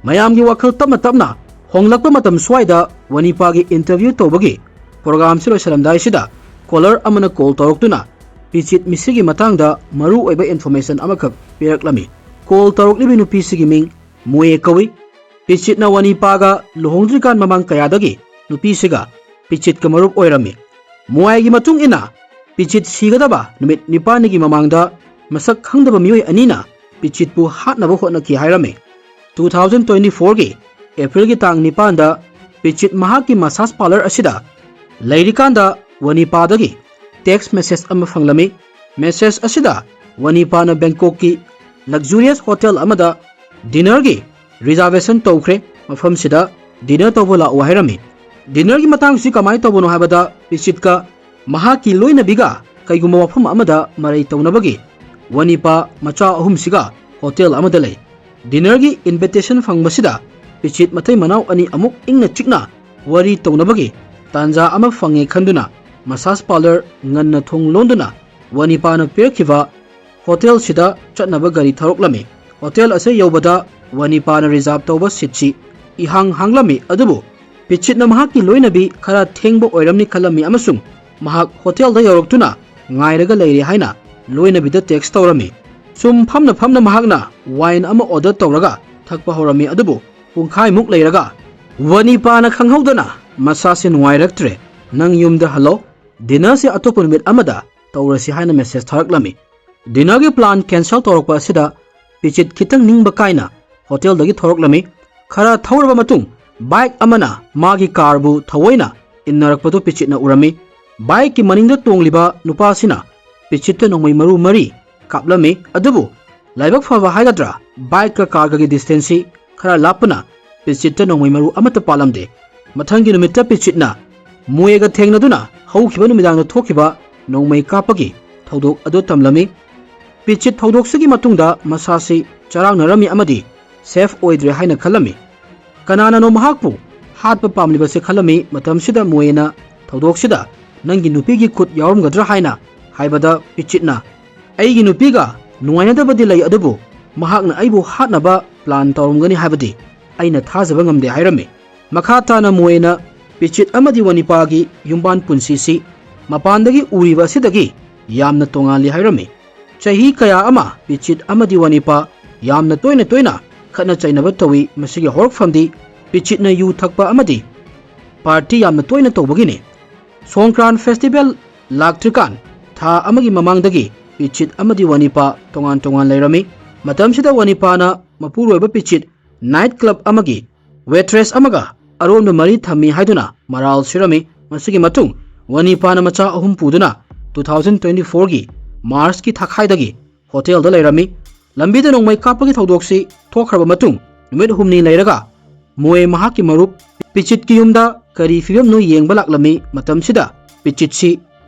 ꯃꯌꯥꯝꯒꯤ ꯋꯥꯈꯜ ꯇꯞꯅ ꯇꯞꯅ ꯍꯣꯡꯂꯛꯄ ꯃꯇꯝ ꯁ꯭ꯋꯥꯏꯗ ꯋꯥꯅꯤꯄꯥꯒꯤ ꯏꯟꯇꯔꯚ꯭ꯌꯨ ꯇꯧꯕꯒꯤ ꯄ꯭ꯔꯣꯒꯥꯝꯁꯤ ꯂꯣꯏꯁꯤꯜꯂꯝꯗꯥꯏꯁꯤꯗ ꯀꯣꯂꯔ ꯑꯃꯅ ꯀꯣꯜ ꯇꯧꯔꯛꯇꯨꯅ ꯄꯤꯆꯤꯠ ꯃꯤꯁꯤꯒꯤ ꯃꯇꯥꯡꯗ ꯃꯔꯨ ꯑꯣꯏꯕ ꯏꯟꯐꯣꯔꯃꯦꯁꯟ ꯑꯃꯈꯛ ꯄꯤꯔꯛꯂꯝꯃꯤ꯫ ꯀꯣꯜ ꯇꯧꯔꯛꯂꯤꯕꯤ ꯅꯨꯄꯤꯁꯤꯒꯤ ꯃꯤꯡ ꯃꯨꯌꯦ ꯀꯧꯏ꯫ ꯄꯤꯆꯤꯠꯅ ꯋꯥꯅꯤꯄꯥꯒ ꯂꯨꯍꯣꯡꯗ꯭ꯔꯤꯀꯥꯟ ꯃꯃꯥꯡ ꯀꯌꯥꯗꯒꯤ ꯅꯨꯄꯤꯁꯤꯒ ꯄꯤꯆꯤꯠꯀ ꯃꯔꯨꯞ ꯑꯣꯏꯔꯝꯃꯤ꯫ ꯃꯨꯌꯥꯏꯒꯤ ꯃꯇꯨꯡ ꯏꯟꯅ ꯄꯤꯆꯤꯠ ꯁꯤꯒꯗꯕ ꯅꯨꯃꯤꯠ ꯅꯤꯄꯥꯜꯅꯤꯒꯤ ꯃꯃꯥꯡꯗ ꯃꯁꯛ ꯈꯪꯗꯕ ꯃꯤꯑꯣꯏ ꯑꯅꯤꯅ ꯄꯤꯆꯤꯠꯄꯨ ꯍꯥꯠꯅꯕ ꯍꯣꯠꯅꯈꯤ ꯍꯥꯏꯔꯝꯃꯤ꯫ ꯇꯨ ꯊꯥꯎꯖꯟ ꯇ꯭ꯋꯦꯟꯇꯤ ꯐꯣꯔꯒꯤ ꯑꯦꯄ꯭ꯔꯤꯜꯒꯤ ꯇꯥꯡ ꯅꯤꯄꯥꯟꯗ ꯄꯤꯆꯤꯠ ꯃꯍꯥꯛꯀꯤ ꯃꯁꯥꯖ ꯄꯥꯔꯂꯔ ꯑꯁꯤꯗ ꯂꯩꯔꯤꯀꯥꯟꯗ ꯋꯥꯅꯤꯄꯥꯗꯒꯤ ꯇꯦꯛꯁ ꯃꯦꯁꯦꯖ ꯑꯃ ꯐꯪꯂꯝꯃꯤ꯫ ꯃꯦꯁꯦꯖ ꯑꯁꯤꯗ ꯋꯥꯅꯤꯄꯥꯅ ꯕꯦꯡꯀꯣꯛꯀꯤ ꯂꯛꯖꯨꯔꯤꯌꯁ ꯍꯣꯇꯦꯜ ꯑꯃꯗ ꯗꯤꯅꯔꯒꯤ ꯔꯤꯖꯥꯔꯕꯦꯁꯟ ꯇꯧꯈ꯭ꯔꯦ, ꯃꯐꯝꯁꯤꯗ ꯗꯤꯅꯔ ꯇꯧꯕ ꯂꯥꯛꯎ ꯍꯥꯏꯔꯝꯃꯤ꯫ ꯗꯤꯅꯔꯒꯤ ꯃꯇꯥꯡꯁꯤ ꯀꯃꯥꯏꯅ ꯇꯧꯕꯅꯣ ꯍꯥꯏꯕꯗ ꯄꯤꯆꯤꯠꯀ ꯃꯍꯥꯛꯀꯤ ꯂꯣꯏꯅꯕꯤꯒ ꯀꯩꯒꯨꯝꯕ ꯃꯐꯝ ꯑꯃꯗ ꯃꯔꯩ ꯇꯧꯅꯕꯒꯤ ꯋꯥꯅꯤꯄꯥ ꯃꯆꯥ ꯑꯍꯨꯝꯁꯤꯒ ꯍꯣꯇꯦꯜ ꯑꯃꯗ ꯂꯩ꯫ ꯗꯤꯅꯔꯒꯤ ꯏꯟꯚꯤꯇꯦꯁꯟ ꯐꯪꯕꯁꯤꯗ ꯄꯤꯆꯤꯠ ꯃꯇꯩ ꯃꯅꯥꯎ ꯑꯅꯤ ꯑꯃꯨꯛ ꯏꯪꯅ ꯆꯤꯛꯅ ꯋꯥꯔꯤ ꯇꯧꯅꯕꯒꯤ ꯇꯥꯟꯖꯥ ꯑꯃ ꯐꯪꯉꯦ ꯈꯟꯗꯨꯅ ꯃꯁꯥꯖ ꯄꯥꯔꯂꯔ ꯉꯟꯅ ꯊꯣꯡ ꯂꯣꯟꯗꯨꯅ ꯋꯥꯅꯤꯄꯥꯅ ꯄꯤꯔꯛꯈꯤꯕ ꯍꯣꯇꯦꯜꯁꯤꯗ ꯆꯠꯅꯕ ꯒꯥꯔꯤ ꯊꯧꯔꯛꯂꯝꯃꯤ꯫ ꯍꯣꯇꯦꯜ ꯑꯁꯤ ꯌꯧꯕꯗ ꯋꯥꯅꯤꯄꯥꯅ ꯔꯤꯖꯥꯔꯕ ꯇꯧꯕ ꯁꯤꯠꯁꯤ ꯏꯍꯥꯡ ꯍꯥꯡꯂꯝꯃꯤ, ꯑꯗꯨꯕꯨ ꯄꯤꯆꯤꯠꯅ ꯃꯍꯥꯛꯀꯤ ꯂꯣꯏꯅꯕꯤ ꯈꯔ ꯊꯦꯡꯕ ꯑꯣꯏꯔꯝꯅꯤ ꯈꯜꯂꯝꯃꯤ ꯑꯃꯁꯨꯡ ꯃꯍꯥꯛ ꯍꯣꯇꯦꯜꯗ ꯌꯧꯔꯛꯇꯨꯅ ꯉꯥꯏꯔꯒ ꯂꯩꯔꯦ ꯍꯥꯏꯅ ꯂꯣꯏꯅꯕꯤꯗ ꯇꯦꯛꯁ ꯇꯧꯔꯝꯃꯤ꯫ ꯁꯨꯝ ꯐꯝꯅ ꯐꯝꯅ ꯃꯍꯥꯛꯅ ꯋꯥꯏꯟ ꯑꯃ ꯑꯣꯔꯗꯔ ꯇꯧꯔꯒ ꯊꯛꯄ ꯍꯧꯔꯝꯃꯤ, ꯑꯗꯨꯕꯨ ꯄꯨꯡꯈꯥꯏꯃꯨꯛ ꯂꯩꯔꯒ ꯋꯥꯅꯤꯄꯥꯅ ꯈꯪꯍꯧꯗꯅ ꯃꯁꯥꯁꯦ ꯅꯨꯡꯉꯥꯏꯔꯛꯇ꯭ꯔꯦ, ꯅꯪ ꯌꯨꯝꯗ ꯍꯜꯂꯣ, dinnerꯁꯦ ꯑꯇꯣꯞꯄ ꯅꯨꯃꯤꯠ ꯑꯃꯗ ꯇꯧꯔꯁꯤ ꯍꯥꯏꯅ message ꯊꯥꯔꯛꯂꯝꯃꯤ꯫ Dinnerꯒꯤ plan cancel ꯇꯧꯔꯛꯄ ꯑꯁꯤꯗ ꯄꯤꯆꯤꯠ ꯈꯤꯇꯪ ꯅꯤꯡꯕ ꯀꯥꯏꯅ hotelꯗꯒꯤ ꯊꯣꯔꯛꯂꯝꯃꯤ꯫ ꯈꯔ ꯊꯧꯔꯕ ꯃꯇꯨꯡ bike ꯑꯃꯅ ꯃꯥꯒꯤ carꯕꯨ ꯊꯑꯣꯏꯅ ꯏꯟꯅꯔꯛꯄꯗꯨ ꯄꯤꯆꯤꯠꯅ ꯎꯔꯝꯃꯤ꯫ Bikeꯀꯤ ꯃꯅꯤꯡꯗ ꯇꯣꯡꯂꯤꯕ ꯅꯨꯄꯥꯁꯤꯅ ꯄꯤꯆꯤꯠꯇ ꯅꯣꯡꯃꯩ ꯃꯔꯨ ꯃꯔꯤ ꯀꯥꯞꯂꯝꯃꯤ꯫ ꯑꯗꯨꯕꯨ ꯂꯥꯏꯕꯛ ꯐꯕ ꯍꯥꯏꯒꯗ꯭ꯔꯥ, bikeꯀ carꯒꯒꯤ distanceꯁꯤ ꯈꯔ ꯂꯥꯞꯄꯅ ꯄꯤꯆꯤꯠꯇ ꯅꯣꯡꯃꯩ ꯃꯔꯨ ꯑꯃꯠꯇ ꯄꯥꯜꯂꯝꯗꯦ꯫ ꯃꯊꯪꯒꯤ ꯅꯨꯃꯤꯠꯇ ꯄꯤꯆꯤꯠꯅ ꯃꯨꯌꯦꯒ ꯊꯦꯡꯅꯗꯨꯅ ꯍꯧꯈꯤꯕ ꯅꯨꯃꯤꯗꯥꯡꯗ ꯊꯣꯛꯈꯤꯕ ꯅꯣꯡꯃꯩ ꯀꯥꯞꯄꯒꯤ ꯊꯧꯗꯣꯛ ꯑꯗꯨ ꯇꯝꯂꯝꯃꯤ꯫ ꯄꯤꯆꯤꯠ ꯊꯧꯗꯣꯛꯁꯤꯒꯤ ꯃꯇꯨꯡꯗ ꯃꯁꯥꯁꯤ ꯆꯔꯥꯡꯅꯔꯝꯃꯤ ꯑꯃꯗꯤ safe ꯑꯣꯏꯗ꯭ꯔꯦ ꯍꯥꯏꯅ ꯈꯜꯂꯝꯃꯤ꯫ ꯀꯅꯥꯅꯅꯣ ꯃꯍꯥꯛꯄꯨ ꯍꯥꯠꯄ ꯄꯥꯝꯂꯤꯕꯁꯦ ꯈꯜꯂꯝꯃꯤ꯫ ꯃꯇꯝꯁꯤꯗ ꯃꯨꯌꯦꯅ ꯊꯧꯗꯣꯛꯁꯤꯗ ꯅꯪꯒꯤ ꯅꯨꯄꯤꯒꯤ ꯈꯨꯠ ꯌꯥꯎꯔꯝꯒꯗ꯭ꯔꯥ ꯍꯥꯏꯅ ꯍꯥꯏꯕꯗ ꯄꯤꯆꯤꯠꯅ, ꯑꯩꯒꯤ ꯅꯨꯄꯤꯒ ꯅꯨꯡꯉꯥꯏꯅꯗꯕꯗꯤ ꯂꯩ, ꯑꯗꯨꯕꯨ ꯃꯍꯥꯛꯅ ꯑꯩꯕꯨ ꯍꯥꯠꯅꯕ plan ꯇꯧꯔꯝꯒꯅꯤ ꯍꯥꯏꯕꯗꯤ ꯑꯩꯅ ꯊꯥꯖꯕ ꯉꯝꯗꯦ ꯍꯥꯏꯔꯝꯃꯤ꯫ ꯃꯈꯥ ꯇꯥꯅ ꯃꯨꯌꯦꯅ ꯄꯤꯆꯤꯠ ꯑꯃꯗꯤ ꯋꯥꯅꯤꯄꯥꯒꯤ ꯌꯨꯝꯕꯥꯟ ꯄꯨꯟꯁꯤꯁꯤ ꯃꯄꯥꯟꯗꯒꯤ ꯎꯔꯤꯕ ꯑꯁꯤꯗꯒꯤ ꯌꯥꯝꯅ ꯇꯣꯉꯥꯜꯂꯤ ꯍꯥꯏꯔꯝꯃꯤ꯫ ꯆꯍꯤ ꯀꯌꯥ ꯑꯃ ꯄꯤꯆꯤꯠ ꯑꯃꯗꯤ ꯋꯥꯅꯤꯄꯥ ꯌꯥꯝꯅ ꯇꯣꯏꯅ ꯇꯣꯏꯅ ꯈꯠꯅ ꯆꯩꯅꯕ ꯇꯧꯏ꯫ ꯃꯁꯤꯒꯤ ꯍꯧꯔꯛꯐꯝꯗꯤ ꯄꯤꯆꯤꯠꯅ ꯌꯨ ꯊꯛꯄ ꯑꯃꯗꯤ party ꯌꯥꯝꯅ ꯇꯣꯏꯅ ꯇꯧꯕꯒꯤꯅꯤ꯫ ꯁꯣꯡꯀ꯭ꯔꯥꯟ festival ꯂꯥꯛꯇ꯭ꯔꯤꯀꯥꯟ ꯊꯥ ꯑꯃꯒꯤ ꯃꯃꯥꯡꯗꯒꯤ ꯄꯤꯆꯤꯠ ꯑꯃꯗꯤ ꯋꯥꯅꯤꯄꯥ ꯇꯣꯉꯥꯟ ꯇꯣꯉꯥꯟ ꯂꯩꯔꯝꯃꯤ꯫ ꯃꯇꯝꯁꯤꯗ ꯋꯥꯅꯤꯄꯥꯅ ꯃꯄꯨꯔꯣꯏꯕ ꯄꯤꯆꯤꯠ night club ꯑꯃꯒꯤ waitress ꯑꯃꯒ ꯑꯔꯣꯟꯕ ꯃꯔꯤ ꯊꯝꯃꯤ ꯍꯥꯏꯗꯨꯅ ꯃꯔꯥꯜ ꯁꯤꯔꯝꯃꯤ꯫ ꯃꯁꯤꯒꯤ ꯃꯇꯨꯡ ꯋꯥꯅꯤꯄꯥꯅ ꯃꯆꯥ ꯑꯍꯨꯝ ꯄꯨꯗꯨꯅ two thousand twenty fourꯒꯤ Marchꯀꯤ ꯊꯥꯈꯥꯏꯗꯒꯤ hotelꯗ ꯂꯩꯔꯝꯃꯤ꯫ ꯂꯝꯕꯤꯗ ꯅꯣꯡꯃꯩ ꯀꯥꯞꯄꯒꯤ ꯊꯧꯗꯣꯛꯁꯤ ꯊꯣꯛꯈ꯭ꯔꯕ ꯃꯇꯨꯡ ꯅꯨꯃꯤꯠ ꯍꯨꯝꯅꯤ ꯂꯩꯔꯒ ꯃꯣꯌꯦ ꯃꯍꯥꯛꯀꯤ ꯃꯔꯨꯞ ꯄꯤꯆꯤꯠꯀꯤ ꯌꯨꯝꯗ ꯀꯔꯤ ꯐꯤꯕꯝꯅꯣ ꯌꯦꯡꯕ ꯂꯥꯛꯂꯝꯃꯤ꯫ ꯃꯇꯝꯁꯤꯗ ꯄꯤꯆꯤꯠꯁꯤ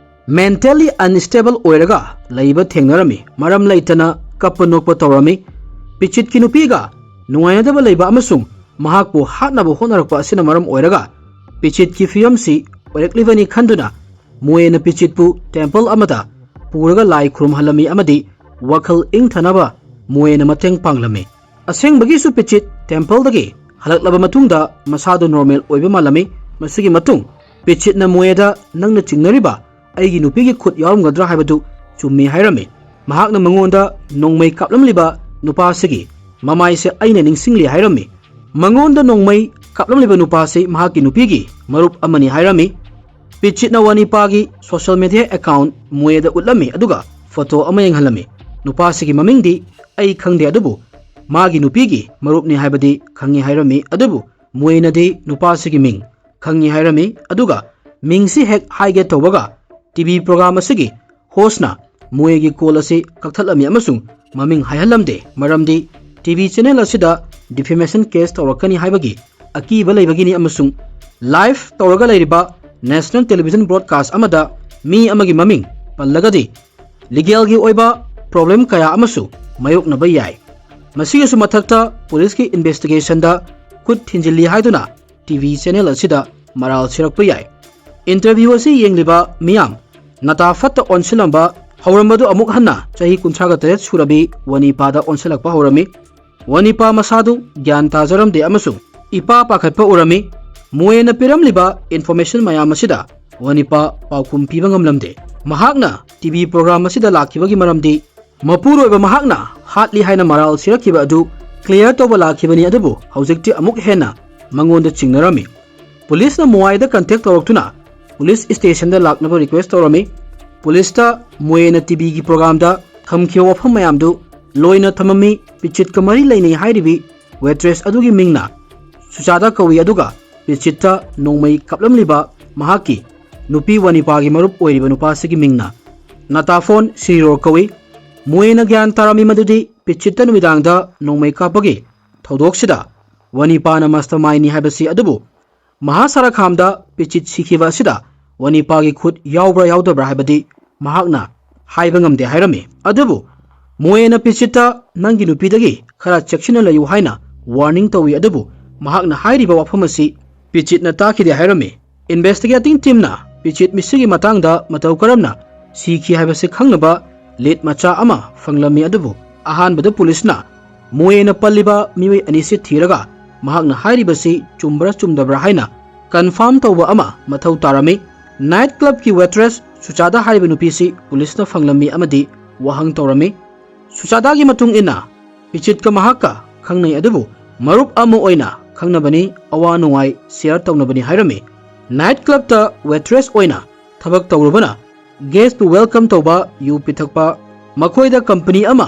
mentally unstable ꯑꯣꯏꯔꯒ ꯂꯩꯕ ꯊꯦꯡꯅꯔꯝꯃꯤ꯫ ꯃꯔꯝ ꯂꯩꯇꯅ ꯀꯞꯄ ꯅꯣꯛꯄ ꯇꯧꯔꯝꯃꯤ꯫ ꯄꯤꯆꯤꯠꯀꯤ ꯅꯨꯄꯤꯒ ꯅꯨꯡꯉꯥꯏꯅꯗꯕ ꯂꯩꯕ ꯑꯃꯁꯨꯡ ꯃꯍꯥꯛꯄꯨ ꯍꯥꯠꯅꯕ ꯍꯣꯠꯅꯔꯛꯄ ꯑꯁꯤꯅ ꯃꯔꯝ ꯑꯣꯏꯔꯒ ꯄꯤꯆꯤꯠꯀꯤ ꯐꯤꯕꯝꯁꯤ ꯑꯣꯏꯔꯛꯂꯤꯕꯅꯤ ꯈꯟꯗꯨꯅ ꯃꯣꯌꯦꯅ ꯄꯤꯆꯤꯠꯄꯨ temple ꯑꯃꯗ ꯄꯨꯔꯒ ꯂꯥꯏ ꯈꯨꯔꯨꯝꯍꯜꯂꯝꯃꯤ ꯑꯃꯗꯤ ꯋꯥꯈꯜ ꯏꯪꯊꯅꯕ ꯃꯣꯌꯦꯅ ꯃꯇꯦꯡ ꯄꯥꯡꯂꯝꯃꯤ꯫ ꯑꯁꯦꯡꯕꯒꯤꯁꯨ ꯄꯤꯆꯤꯠ templeꯗꯒꯤ ꯍꯜꯂꯛꯂꯕ ꯃꯇꯨꯡꯗ ꯃꯁꯥꯗꯨ normal ꯑꯣꯏꯕ ꯃꯥꯜꯂꯝꯃꯤ꯫ ꯃꯁꯤꯒꯤ ꯃꯇꯨꯡ ꯄꯤꯆꯤꯠꯅ ꯃꯣꯌꯦꯗ ꯅꯪꯅ ꯆꯤꯡꯅꯔꯤꯕ ꯑꯩꯒꯤ ꯅꯨꯄꯤꯒꯤ ꯈꯨꯠ ꯌꯥꯎꯔꯝꯒꯗ꯭ꯔꯥ ꯍꯥꯏꯕꯗꯨ ꯆꯨꯝꯃꯤ ꯍꯥꯏꯔꯝꯃꯤ꯫ ꯃꯍꯥꯛꯅ ꯃꯉꯣꯟꯗ ꯅꯣꯡꯃꯩ ꯀꯥꯞꯂꯝꯂꯤꯕ ꯅꯨꯄꯥ ꯑꯁꯤꯒꯤ ꯃꯃꯥꯏꯁꯦ ꯑꯩꯅ ꯅꯤꯡꯁꯤꯡꯂꯤ ꯍꯥꯏꯔꯝꯃꯤ꯫ ꯃꯉꯣꯟꯗ ꯅꯣꯡꯃꯩ ꯀꯥꯞꯂꯝꯂꯤꯕ ꯅꯨꯄꯥꯁꯤ ꯃꯍꯥꯛꯀꯤ ꯅꯨꯄꯤꯒꯤ ꯃꯔꯨꯞ ꯑꯃꯅꯤ ꯍꯥꯏꯔꯝꯃꯤ꯫ ꯄꯤꯆꯤꯠꯅ ꯋꯥꯅꯤꯄꯥꯒꯤ social media account ꯃꯨꯑꯦꯗ ꯎꯠꯂꯝꯃꯤ, ꯑꯗꯨꯒ photo ꯑꯃ ꯌꯦꯡꯍꯜꯂꯝꯃꯤ꯫ ꯅꯨꯄꯥꯁꯤꯒꯤ ꯃꯃꯤꯡꯗꯤ ꯑꯩ ꯈꯪꯗꯦ, ꯑꯗꯨꯕꯨ ꯃꯥꯒꯤ ꯅꯨꯄꯤꯒꯤ ꯃꯔꯨꯞꯅꯤ ꯍꯥꯏꯕꯗꯤ ꯈꯪꯉꯤ ꯍꯥꯏꯔꯝꯃꯤ꯫ ꯑꯗꯨꯕꯨ ꯃꯨꯑꯦꯅꯗꯤ ꯅꯨꯄꯥꯁꯤꯒꯤ ꯃꯤꯡ ꯈꯪꯉꯤ ꯍꯥꯏꯔꯝꯃꯤ꯫ ꯑꯗꯨꯒ ꯃꯤꯡꯁꯤ ꯍꯦꯛ ꯍꯥꯏꯒꯦ ꯇꯧꯕꯒ, ꯇꯤꯚꯤ program ꯑꯁꯤꯒꯤ hostꯅ ꯃꯨꯑꯦꯒꯤ call ꯑꯁꯤ ꯀꯛꯊꯠꯂꯝꯃꯤ ꯑꯃꯁꯨꯡ ꯃꯃꯤꯡ ꯍꯥꯏꯍꯜꯂꯝꯗꯦ, ꯃꯔꯝꯗꯤ ꯇꯤꯚꯤ channel ꯑꯁꯤꯗ defamation case ꯇꯧꯔꯛꯀꯅꯤ ꯍꯥꯏꯕꯒꯤ ꯑꯀꯤꯕ ꯂꯩꯕꯒꯤꯅꯤ꯫ ꯑꯃꯁꯨꯡ live ꯇꯧꯔꯒ ꯂꯩꯔꯤꯕ national television broadcast ꯑꯃꯗ ꯃꯤ ꯑꯃꯒꯤ ꯃꯃꯤꯡ ꯄꯜꯂꯒꯗꯤ legalꯒꯤ ꯑꯣꯏꯕ problem ꯀꯌꯥ ꯑꯃꯁꯨ ꯃꯥꯌꯣꯛꯅꯕ ꯌꯥꯏ꯫ ꯃꯁꯤꯒꯤꯁꯨ ꯃꯊꯛꯇ policeꯀꯤ investigationꯗ ꯈꯨꯠ ꯊꯤꯟꯖꯤꯜꯂꯤ ꯍꯥꯏꯗꯨꯅ ꯇꯤꯚꯤ channel ꯑꯁꯤꯗ ꯃꯔꯥꯜ ꯁꯤꯔꯛꯄ ꯌꯥꯏ꯫ Interview ꯑꯁꯤ ꯌꯦꯡꯂꯤꯕ ꯃꯤꯌꯥꯝ ꯅꯥꯇꯥ ꯐꯠꯇ ꯑꯣꯟꯁꯤꯜꯂꯝꯕ ꯍꯧꯔꯝꯕꯗꯨ ꯑꯃꯨꯛ ꯍꯟꯅ ꯆꯍꯤ ꯀꯨꯟꯊ꯭ꯔꯥꯒ ꯇꯔꯦꯠ ꯁꯨꯔꯕꯤ ꯋꯥꯅꯤꯄꯥꯗ ꯑꯣꯟꯁꯤꯜꯂꯛꯄ ꯍꯧꯔꯝꯃꯤ꯫ ꯋꯥꯅꯤꯄꯥ ꯃꯁꯥꯗꯨ ꯒ꯭ꯌꯥꯟ ꯇꯥꯖꯔꯝꯗꯦ ꯑꯃꯁꯨꯡ ꯏꯄꯥ ꯄꯥꯈꯠꯄ ꯎꯔꯝꯃꯤ꯫ ꯃꯨꯑꯦꯅ ꯄꯤꯔꯝꯂꯤꯕ information ꯃꯌꯥꯝ ꯑꯁꯤꯗ ꯋꯥꯅꯤꯄꯥ ꯄꯥꯎꯈꯨꯝ ꯄꯤꯕ ꯉꯝꯂꯝꯗꯦ꯫ ꯃꯍꯥꯛꯅ ꯇꯤꯚꯤ program ꯑꯁꯤꯗ ꯂꯥꯛꯈꯤꯕꯒꯤ ꯃꯔꯝꯗꯤ ꯃꯄꯨꯔꯣꯏꯕ ꯃꯍꯥꯛꯅ ꯍꯥꯠꯂꯤ ꯍꯥꯏꯅ ꯃꯔꯥꯜ ꯁꯤꯔꯛꯈꯤꯕ ꯑꯗꯨ clear ꯇꯧꯕ ꯂꯥꯛꯈꯤꯕꯅꯤ, ꯑꯗꯨꯕꯨ ꯍꯧꯖꯤꯛꯇꯤ ꯑꯃꯨꯛ ꯍꯦꯟꯅ ꯃꯉꯣꯟꯗ ꯆꯤꯡꯅꯔꯝꯃꯤ꯫ Policeꯅ ꯃꯨꯑꯦꯗ contact ꯇꯧꯔꯛꯇꯨꯅ police stationꯗ ꯂꯥꯛꯅꯕ request ꯇꯧꯔꯝꯃꯤ꯫ Policeꯇ ꯃꯨꯑꯦꯅ ꯇꯤꯚꯤꯒꯤ programꯗ ꯊꯝꯈꯤꯕ ꯋꯥꯐꯝ ꯃꯌꯥꯝꯗꯨ ꯂꯣꯏꯅ ꯊꯝꯃꯝꯃꯤ꯫ ꯄꯤꯆꯤꯠꯀ ꯃꯔꯤ ꯂꯩꯅꯩ ꯍꯥꯏꯔꯤꯕꯤ waitress ꯑꯗꯨꯒꯤ ꯃꯤꯡꯅ ꯁꯨꯆꯥꯗꯥ ꯀꯧꯏ, ꯑꯗꯨꯒ ꯄꯤꯆꯤꯠꯇ ꯅꯣꯡꯃꯩ ꯀꯥꯞꯂꯝꯂꯤꯕ ꯃꯍꯥꯛꯀꯤ ꯅꯨꯄꯤ ꯋꯥꯅꯤꯄꯥꯒꯤ ꯃꯔꯨꯞ ꯑꯣꯏꯔꯤꯕ ꯅꯨꯄꯥꯁꯤꯒꯤ ꯃꯤꯡꯅ ꯅꯥꯇꯥꯐꯣꯟ ꯁꯤꯔꯤꯔꯣ ꯀꯧꯏ꯫ ꯃꯨꯑꯦꯅ ꯒ꯭ꯌꯥꯟ ꯇꯥꯔꯝꯃꯤ ꯃꯗꯨꯗꯤ ꯄꯤꯆꯤꯠꯇ ꯅꯨꯃꯤꯗꯥꯡꯗ ꯅꯣꯡꯃꯩ ꯀꯥꯞꯄꯒꯤ ꯊꯧꯗꯣꯛꯁꯤꯗ ꯋꯥꯅꯤꯄꯥꯅ mastermindꯅꯤ ꯍꯥꯏꯕꯁꯤ, ꯑꯗꯨꯕꯨ ꯃꯍꯥꯁꯥꯔꯥꯈꯥꯝꯗ ꯄꯤꯆꯤꯠ ꯁꯤꯈꯤꯕ ꯑꯁꯤꯗ ꯋꯥꯅꯤꯄꯥꯒꯤ ꯈꯨꯠ ꯌꯥꯎꯕ꯭ꯔꯥ ꯌꯥꯎꯗꯕ꯭ꯔꯥ ꯍꯥꯏꯕꯗꯤ ꯃꯍꯥꯛꯅ ꯍꯥꯏꯕ ꯉꯝꯗꯦ ꯍꯥꯏꯔꯝꯃꯤ꯫ ꯑꯗꯨꯕꯨ ꯃꯨꯑꯦꯅ ꯄꯤꯆꯤꯠꯇ "ꯅꯪꯒꯤ ꯅꯨꯄꯤꯗꯒꯤ ꯈꯔ ꯆꯦꯛꯁꯤꯟꯅ ꯂꯩꯌꯨ" ꯍꯥꯏꯅ warning ꯇꯧꯏ, ꯑꯗꯨꯕꯨ ꯃꯍꯥꯛꯅ ꯍꯥꯏꯔꯤꯕ ꯋꯥꯐꯝ ꯑꯁꯤ ꯄꯤꯆꯤꯠꯅ ꯇꯥꯈꯤꯗꯦ ꯍꯥꯏꯔꯝꯃꯤ꯫ Investigating teamꯅ ꯄꯤꯆꯤꯠ ꯃꯤꯁꯤꯒꯤ ꯃꯇꯥꯡꯗ ꯃꯇꯧ ꯀꯔꯝꯅ ꯁꯤꯈꯤ ꯍꯥꯏꯕꯁꯤ ꯈꯪꯅꯕ lead ꯃꯆꯥ ꯑꯃ ꯐꯪꯂꯝꯃꯤ, ꯑꯗꯨꯕꯨ ꯑꯍꯥꯟꯕꯗ policeꯅ ꯃꯨꯑꯦꯅ ꯄꯜꯂꯤꯕ ꯃꯤꯑꯣꯏ ꯑꯅꯤꯁꯤ ꯊꯤꯔꯒ ꯃꯍꯥꯛꯅ ꯍꯥꯏꯔꯤꯕꯁꯤ ꯆꯨꯝꯕ꯭ꯔꯥ ꯆꯨꯝꯗꯕ꯭ꯔꯥ ꯍꯥꯏꯅ confirm ꯇꯧꯕ ꯑꯃ ꯃꯊꯧ ꯇꯥꯔꯝꯃꯤ꯫ Night clubꯀꯤ waitress ꯁꯨꯆꯥꯗꯥ ꯍꯥꯏꯔꯤꯕ ꯅꯨꯄꯤꯁꯤ policeꯅ ꯐꯪꯂꯝꯃꯤ ꯑꯃꯗꯤ ꯋꯥꯍꯪ ꯇꯧꯔꯝꯃꯤ꯫ ꯁꯨꯆꯥꯗꯥꯒꯤ ꯃꯇꯨꯡ ꯏꯟꯅ ꯄꯤꯆꯤꯠꯀ ꯃꯍꯥꯛꯀ ꯈꯪꯅꯩ, ꯑꯗꯨꯕꯨ ꯃꯔꯨꯞ ꯑꯃ ꯑꯣꯏꯅ ꯈꯪꯅꯕꯅꯤ, ꯑꯋꯥ ꯅꯨꯡꯉꯥꯏ ꯁꯤꯌꯔ ꯇꯧꯅꯕꯅꯤ ꯍꯥꯏꯔꯝꯃꯤ꯫ ꯅꯥꯏꯠ ꯀ꯭ꯂꯕꯇ ꯋꯦꯇ꯭ꯔꯦꯁ ꯑꯣꯏꯅ ꯊꯕꯛ ꯇꯧꯔꯨꯕꯅ ꯒꯦꯁꯄꯨ ꯋꯦꯜꯀꯝ ꯇꯧꯕ, ꯌꯨ ꯄꯤꯊꯛꯄ, ꯃꯈꯣꯏꯗ ꯀꯝꯄꯅꯤ ꯑꯃ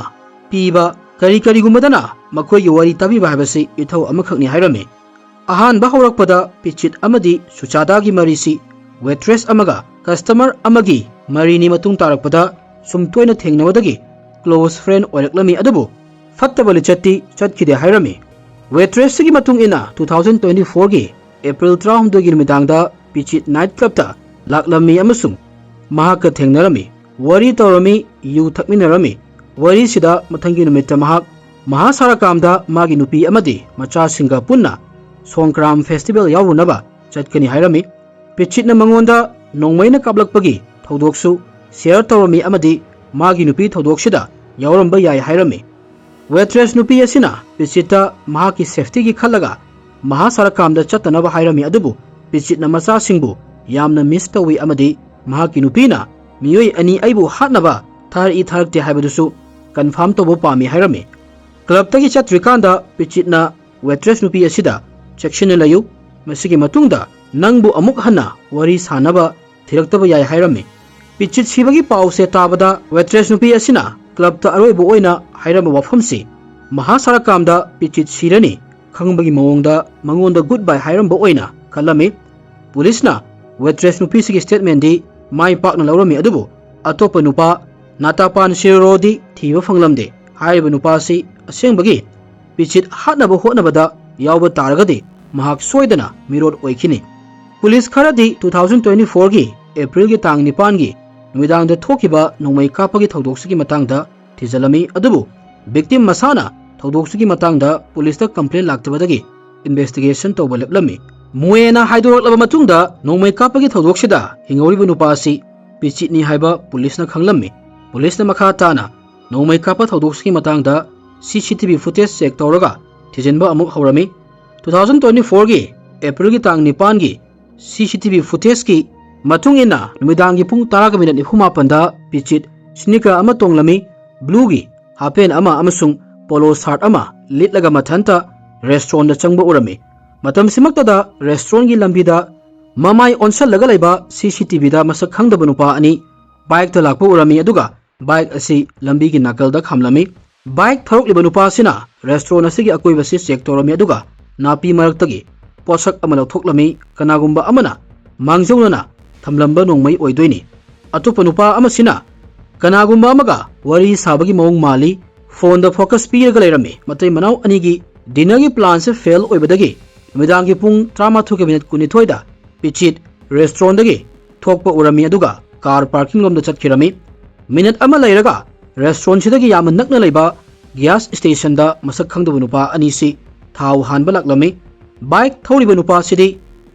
ꯄꯤꯕ, ꯀꯔꯤ ꯀꯔꯤꯒꯨꯝꯕꯗꯅ ꯃꯈꯣꯏꯒꯤ ꯋꯥꯔꯤ ꯇꯥꯕꯤꯕ ꯍꯥꯏꯕꯁꯤ ꯏꯊꯧ ꯑꯃꯈꯛꯅꯤ ꯍꯥꯏꯔꯝꯃꯤ꯫ ꯑꯍꯥꯟꯕ ꯍꯧꯔꯛꯄꯗ ꯄꯤꯆꯤꯠ ꯑꯃꯗꯤ ꯁꯨꯆꯥꯗꯥꯒꯤ ꯃꯔꯤꯁꯤ ꯋꯦꯇ꯭ꯔꯦꯁ ꯑꯃꯒ ꯀꯁꯇꯃꯔ ꯑꯃꯒꯤ ꯃꯔꯤꯅꯤ꯫ ꯃꯇꯨꯡ ꯇꯥꯔꯛꯄꯗ ꯁꯨꯝ ꯇꯣꯏꯅ ꯊꯦꯡꯅꯕꯗꯒꯤ ꯀ꯭ꯂꯣꯁ ꯐ꯭ꯔꯦꯟ ꯑꯣꯏꯔꯛꯂꯝꯃꯤ, ꯑꯗꯨꯕꯨ ꯐꯠꯇꯕ ꯂꯤꯆꯠꯇꯤ ꯆꯠꯈꯤꯗꯦ ꯍꯥꯏꯔꯝꯃꯤ꯫ ꯋꯦꯇ꯭ꯔꯦꯁꯁꯤꯒꯤ ꯃꯇꯨꯡ ꯏꯟꯅ, two thousand twenty fourꯒꯤ ꯑꯦꯄ꯭ꯔꯤꯜ ꯇꯔꯥꯍꯨꯝꯗꯣꯏꯒꯤ ꯅꯨꯃꯤꯗꯥꯡꯗ ꯄꯤꯆꯤꯠ ꯅꯥꯏꯠ ꯀ꯭ꯂꯕꯇ ꯂꯥꯛꯂꯝꯃꯤ ꯑꯃꯁꯨꯡ ꯃꯍꯥꯛꯀ ꯊꯦꯡꯅꯔꯝꯃꯤ, ꯋꯥꯔꯤ ꯇꯧꯔꯝꯃꯤ, ꯌꯨ ꯊꯛꯃꯤꯟꯅꯔꯝꯃꯤ꯫ ꯋꯥꯔꯤꯁꯤꯗ ꯃꯊꯪꯒꯤ ꯅꯨꯃꯤꯠꯇ ꯃꯍꯥꯛ ꯃꯍꯥꯁꯥꯔꯥꯀꯥꯝꯗ ꯃꯥꯒꯤ ꯅꯨꯄꯤ ꯑꯃꯗꯤ ꯃꯆꯥꯁꯤꯡꯒ ꯄꯨꯟꯅ ꯁꯣꯡꯀ꯭ꯔꯥꯝ ꯐꯦꯁꯇꯤꯚꯦꯜ ꯌꯥꯎꯔꯨꯅꯕ ꯆꯠꯀꯅꯤ ꯍꯥꯏꯔꯝꯃꯤ꯫ ꯄꯤꯆꯤꯠꯅ ꯃꯉꯣꯟꯗ ꯅꯣꯡꯃꯩꯅ ꯀꯥꯞꯂꯛꯄꯒꯤ ꯊꯧꯗꯣꯛꯁꯨ ꯁꯤꯌꯔ ꯇꯧꯔꯝꯃꯤ ꯑꯃꯗꯤ ꯃꯥꯒꯤ ꯅꯨꯄꯤ ꯊꯧꯗꯣꯛꯁꯤꯗ ꯌꯥꯎꯔꯝꯕ ꯌꯥꯏ ꯍꯥꯏꯔꯝꯃꯤ꯫ ꯋꯦꯇ꯭ꯔꯦꯁ ꯅꯨꯄꯤ ꯑꯁꯤꯅ ꯄꯤꯆꯤꯠꯇ ꯃꯍꯥꯛꯀꯤ ꯁꯦꯐꯇꯤꯒꯤ ꯈꯜꯂꯒ ꯃꯍꯥꯁꯥꯔꯥꯀꯥꯝꯗ ꯆꯠꯇꯅꯕ ꯍꯥꯏꯔꯝꯃꯤ, ꯑꯗꯨꯕꯨ ꯄꯤꯆꯤꯠꯅ ꯃꯆꯥꯁꯤꯡꯕꯨ ꯌꯥꯝꯅ ꯃꯤꯁ ꯇꯧꯏ ꯑꯃꯗꯤ ꯃꯍꯥꯛꯀꯤ ꯅꯨꯄꯤꯅ ꯃꯤꯑꯣꯏ ꯑꯅꯤ ꯑꯩꯕꯨ ꯍꯥꯠꯅꯕ ꯊꯥꯔꯛꯏ ꯊꯥꯔꯛꯇꯦ ꯍꯥꯏꯕꯗꯨꯁꯨ ꯀꯟꯐꯥꯔꯝ ꯇꯧꯕ ꯄꯥꯝꯃꯤ ꯍꯥꯏꯔꯝꯃꯤ꯫ ꯀ꯭ꯂꯕꯇꯒꯤ ꯆꯠꯇ꯭ꯔꯤꯀꯥꯟꯗ ꯄꯤꯆꯤꯠꯅ ꯋꯦꯇ꯭ꯔꯦꯁ ꯅꯨꯄꯤ ꯑꯁꯤꯗ ꯆꯦꯛꯁꯤꯟꯅ ꯂꯩꯌꯨ, ꯃꯁꯤꯒꯤ ꯃꯇꯨꯡꯗ ꯅꯪꯕꯨ ꯑꯃꯨꯛ ꯍꯟꯅ ꯋꯥꯔꯤ ꯁꯥꯅꯕ ꯊꯤꯔꯛꯇꯕ ꯌꯥꯏ ꯍꯥꯏꯔꯝꯃꯤ꯫ ꯄꯤꯆꯤꯠ ꯁꯤꯕꯒꯤ ꯄꯥꯎꯁꯦ ꯇꯥꯕꯗ ꯋꯦꯇ꯭ꯔꯦꯁ ꯅꯨꯄꯤ ꯑꯁꯤꯅ ꯀ꯭ꯂꯕꯇ ꯑꯔꯣꯏꯕ ꯑꯣꯏꯅ ꯍꯥꯏꯔꯝꯕ ꯋꯥꯐꯝꯁꯤ ꯃꯍꯥꯁꯥꯔꯥꯀꯥꯝꯗ ꯄꯤꯆꯤꯠ ꯁꯤꯔꯅꯤ ꯈꯪꯕꯒꯤ ꯃꯑꯣꯡꯗ ꯃꯉꯣꯟꯗ ꯒꯨꯗ ꯕꯥꯏ ꯍꯥꯏꯔꯝꯕ ꯑꯣꯏꯅ ꯈꯜꯂꯝꯃꯤ꯫ ꯄꯨꯂꯤꯁꯅ ꯋꯦꯇ꯭ꯔꯦꯁ ꯅꯨꯄꯤꯁꯤꯒꯤ ꯁ꯭ꯇꯦꯠꯃꯦꯟꯗꯤ ꯃꯥꯏ ꯄꯥꯛꯅ ꯂꯧꯔꯝꯃꯤ, ꯑꯗꯨꯕꯨ ꯑꯇꯣꯞꯄ ꯅꯨꯄꯥ ꯅꯥꯇꯥꯄꯥꯟ ꯁꯤꯔꯣꯔꯣꯗꯤ ꯊꯤꯕ ꯐꯪꯂꯝꯗꯦ꯫ ꯍꯥꯏꯔꯤꯕ ꯅꯨꯄꯥ ꯑꯁꯤ ꯑꯁꯦꯡꯕꯒꯤ ꯄꯤꯆꯤꯠ ꯍꯥꯠꯅꯕ ꯍꯣꯠꯅꯕꯗ ꯌꯥꯎꯕ ꯇꯥꯔꯒꯗꯤ ꯃꯍꯥꯛ ꯁꯣꯏꯗꯅ ꯃꯤꯔꯣꯠ ꯑꯣꯏꯈꯤꯅꯤ꯫ ꯄꯨꯂꯤꯁ ꯈꯔꯗꯤ two thousand twenty fourꯒꯤ ꯑꯦꯄ꯭ꯔꯤꯜꯒꯤ ꯇꯥꯡ ꯅꯤꯄꯥꯟꯒꯤ ꯅꯨꯃꯤꯗꯥꯡꯗ ꯊꯣꯛꯈꯤꯕ ꯅꯣꯡꯃꯩ ꯀꯥꯞꯄꯒꯤ ꯊꯧꯗꯣꯛꯁꯤꯒꯤ ꯃꯇꯥꯡꯗ ꯊꯤꯖꯤꯜꯂꯝꯃꯤ, ꯑꯗꯨꯕꯨ ꯚꯤꯛꯇꯤꯝ ꯃꯁꯥꯅ ꯊꯧꯗꯣꯛꯁꯤꯒꯤ ꯃꯇꯥꯡꯗ ꯄꯨꯂꯤꯁꯇ ꯀꯝꯄ꯭ꯂꯦꯟ ꯂꯥꯛꯇꯕꯗꯒꯤ ꯏꯟꯚꯦꯁꯇꯤꯒꯦꯁꯟ ꯇꯧꯕ ꯂꯦꯞꯂꯝꯃꯤ꯫ ꯃꯨꯌꯦꯅ ꯍꯥꯏꯗꯣꯔꯛꯂꯕ ꯃꯇꯨꯡꯗ ꯅꯣꯡꯃꯩ ꯀꯥꯞꯄꯒꯤ ꯊꯧꯗꯣꯛꯁꯤꯗ ꯍꯤꯡꯍꯧꯔꯤꯕ ꯅꯨꯄꯥ ꯑꯁꯤ ꯄꯤꯆꯤꯠꯅꯤ ꯍꯥꯏꯕ ꯄꯨꯂꯤꯁꯅ ꯈꯪꯂꯝꯃꯤ꯫ ꯄꯨꯂꯤꯁꯅ ꯃꯈꯥ ꯇꯥꯅ ꯅꯣꯡꯃꯩ ꯀꯥꯞꯄ ꯊꯧꯗꯣꯛꯁꯤꯒꯤ ꯃꯇꯥꯡꯗ ꯁꯤ C T V footage check ꯇꯧꯔꯒ ꯊꯤꯖꯤꯟꯕ ꯑꯃꯨꯛ ꯍꯧꯔꯝꯃꯤ꯫ Two thousand twenty fourꯒꯤ ꯑꯦꯄ꯭ꯔꯤꯜꯒꯤ ꯇꯥꯡ ꯅꯤꯄꯥꯟꯒꯤ ꯁꯤ ꯁꯤ ꯇꯤ ꯚꯤ ꯐꯨꯇꯦꯖꯀꯤ ꯃꯇꯨꯡ ꯏꯟꯅ ꯅꯨꯃꯤꯗꯥꯡꯒꯤ ꯄꯨꯡ ꯇꯔꯥꯒ ꯃꯤꯅꯠ ꯅꯤꯐꯨ ꯃꯥꯄꯟꯗ ꯄꯤꯆꯤꯠ ꯁ꯭ꯅꯤꯀꯔ ꯑꯃ ꯇꯣꯡꯂꯝꯃꯤ, ꯕ꯭ꯂꯨꯒꯤ ꯍꯥꯐꯦꯟ ꯑꯃ ꯑꯃꯁꯨꯡ ꯄꯣꯂꯣ ꯁꯥꯔꯠ ꯑꯃ ꯂꯤꯠꯂꯒ ꯃꯊꯟꯇ restaurantꯗ ꯆꯪꯕ ꯎꯔꯝꯃꯤ꯫ ꯃꯇꯝꯁꯤꯃꯛꯇꯗ restaurantꯀꯤ ꯂꯝꯕꯤꯗ ꯃꯃꯥꯏ ꯑꯣꯟꯁꯜꯂꯒ ꯂꯩꯕ CCTVꯗ ꯃꯁꯛ ꯈꯪꯗꯕ ꯅꯨꯄꯥ ꯑꯅꯤ bikeꯇ ꯂꯥꯛꯄ ꯎꯔꯝꯃꯤ, ꯑꯗꯨꯒ bike ꯑꯁꯤ ꯂꯝꯕꯤꯒꯤ ꯅꯥꯀꯜꯗ ꯈꯥꯝꯂꯝꯃꯤ꯫ Bike ꯊꯧꯔꯛꯂꯤꯕ ꯅꯨꯄꯥ ꯑꯁꯤꯅ restaurant ꯑꯁꯤꯒꯤ ꯑꯀꯣꯏꯕꯁꯤ check ꯇꯧꯔꯝꯃꯤ, ꯑꯗꯨꯒ ꯅꯥꯄꯤ ꯃꯔꯛꯇꯒꯤ ꯄꯣꯠꯁꯛ ꯑꯃ ꯂꯧꯊꯣꯛꯂꯝꯃꯤ꯫ ꯀꯅꯥꯒꯨꯝꯕ ꯑꯃꯅ ꯃꯥꯡꯖꯧꯅꯅ ꯊꯝꯂꯝꯕ ꯅꯣꯡꯃꯩ ꯑꯣꯏꯗꯣꯏꯅꯤ꯫ ꯑꯇꯣꯞꯄ ꯅꯨꯄꯥ ꯑꯃꯁꯤꯅ ꯀꯅꯥꯒꯨꯝꯕ ꯑꯃꯒ ꯋꯥꯔꯤ ꯁꯥꯕꯒꯤ ꯃꯑꯣꯡ ꯃꯥꯜꯂꯤ꯫ Phoneꯗ focus ꯄꯤꯔꯒ ꯂꯩꯔꯝꯃꯤ꯫ ꯃꯇꯩ ꯃꯅꯥꯎ ꯑꯅꯤꯒꯤ dinnerꯒꯤ planꯁꯦ fail ꯑꯣꯏꯕꯗꯒꯤ ꯅꯨꯃꯤꯗꯥꯡꯒꯤ ꯄꯨꯡ ꯇꯔꯥꯃꯥꯊꯣꯏꯒ minute ꯀꯨꯟꯅꯤꯊꯣꯏꯗ ꯄꯤꯆꯤꯠ restaurantꯗꯒꯤ ꯊꯣꯛꯄ ꯎꯔꯝꯃꯤ, ꯑꯗꯨꯒ car parking ꯂꯣꯝꯗ ꯆꯠꯈꯤꯔꯝꯃꯤ꯫ Minute ꯑꯃ ꯂꯩꯔꯒ restaurantꯁꯤꯗꯒꯤ ꯌꯥꯝꯅ ꯅꯛꯅ ꯂꯩꯕ gas stationꯗ ꯃꯁꯛ ꯈꯪꯗꯕ ꯅꯨꯄꯥ ꯑꯅꯤꯁꯤ ꯊꯥꯎ ꯍꯥꯟꯕ ꯂꯥꯛꯂꯝꯃꯤ꯫ Bike ꯊꯧꯔꯤꯕ ꯅꯨꯄꯥꯁꯤꯗꯤ